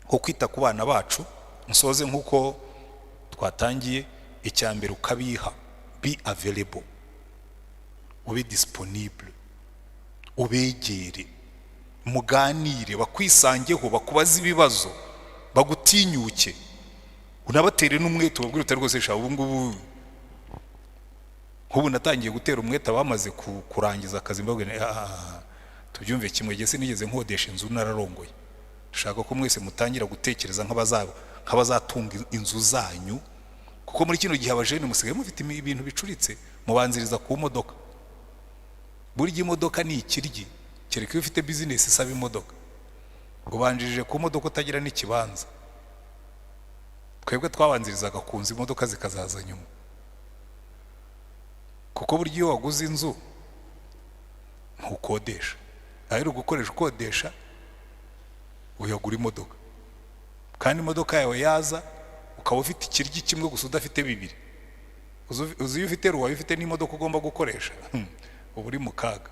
wo kwita ku bana bacu. Nsoze nk'uko twatangiye: icya mbere, ukabiha, be available, ube disponible, ubegere, muganire, bakwisangeho, bakubaze ibibazo, bagutinyuke, unabatere n'umwete, ubabwire uti: "Rwose sha, ubu ngubu." Nk'ubu natangiye gutera umwete abamaze kurangiza akazi, mbabwira nti: "Tubyumve kimwe, jye sinigeze nkodesha inzu nararongoye. Dushaka ko mwese mutangira gutekereza nk'abazatunga inzu zanyu, kuko muri kino gihe abajene musigaye mufite ibintu bicuritse, mubanziriza ku modoka. Burya imodoka ni ikiryi, kereka iyo ufite business isaba imodoka. Ubanjirije ku modoka utagira n'ikibanza. Twebwe twabanzirizaga ku nzu, imodoka zikazaza nyuma, kuko burya iyo waguze inzu ntukodesha. Aho uri gukoresha ukodesha, uyagura imodoka, kandi imodoka yawe yaza ukaba ufite ikiryi kimwe gusa, udafite bibiri. Uzi iyo ufite ruwaye, ufite n'imodoka ugomba gukoresha, uba uri mu kaga.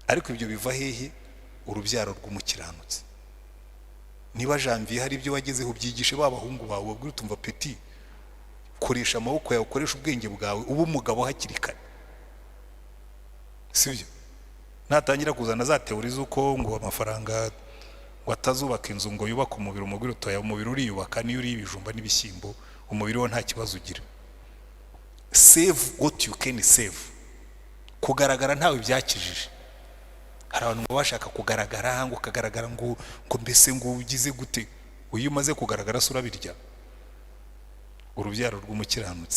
Ariko ibyo biva hehe? Urubyaro rw'umukiranutsi. Niba Janvier hari ibyo wagezeho, ubyigishe ba bahungu bawe, ubabwire utumva: 'Petit, Koresha amaboko yawe, ukoresha ubwenge bwawe, ube umugabo hakiri kare, sibyo? Natangira kuzana za théories z'uko ngo amafaranga ngo atazubaka inzu, ngo yubake umubiri, umubiri utoya, umubiri uriyubaka. Niyo uriye ibijumba n'ibishyimbo, umubiri wo nta kibazo ugira. Save what you can save. Kugaragara ntawe byakijije. Hari abantu ngo bashaka kugaragara, ngo ukagaragara, ngo mbese ngo ugize gute? Iyo umaze kugaragara se urabirya? Urubyaro rw'umukiranutsi.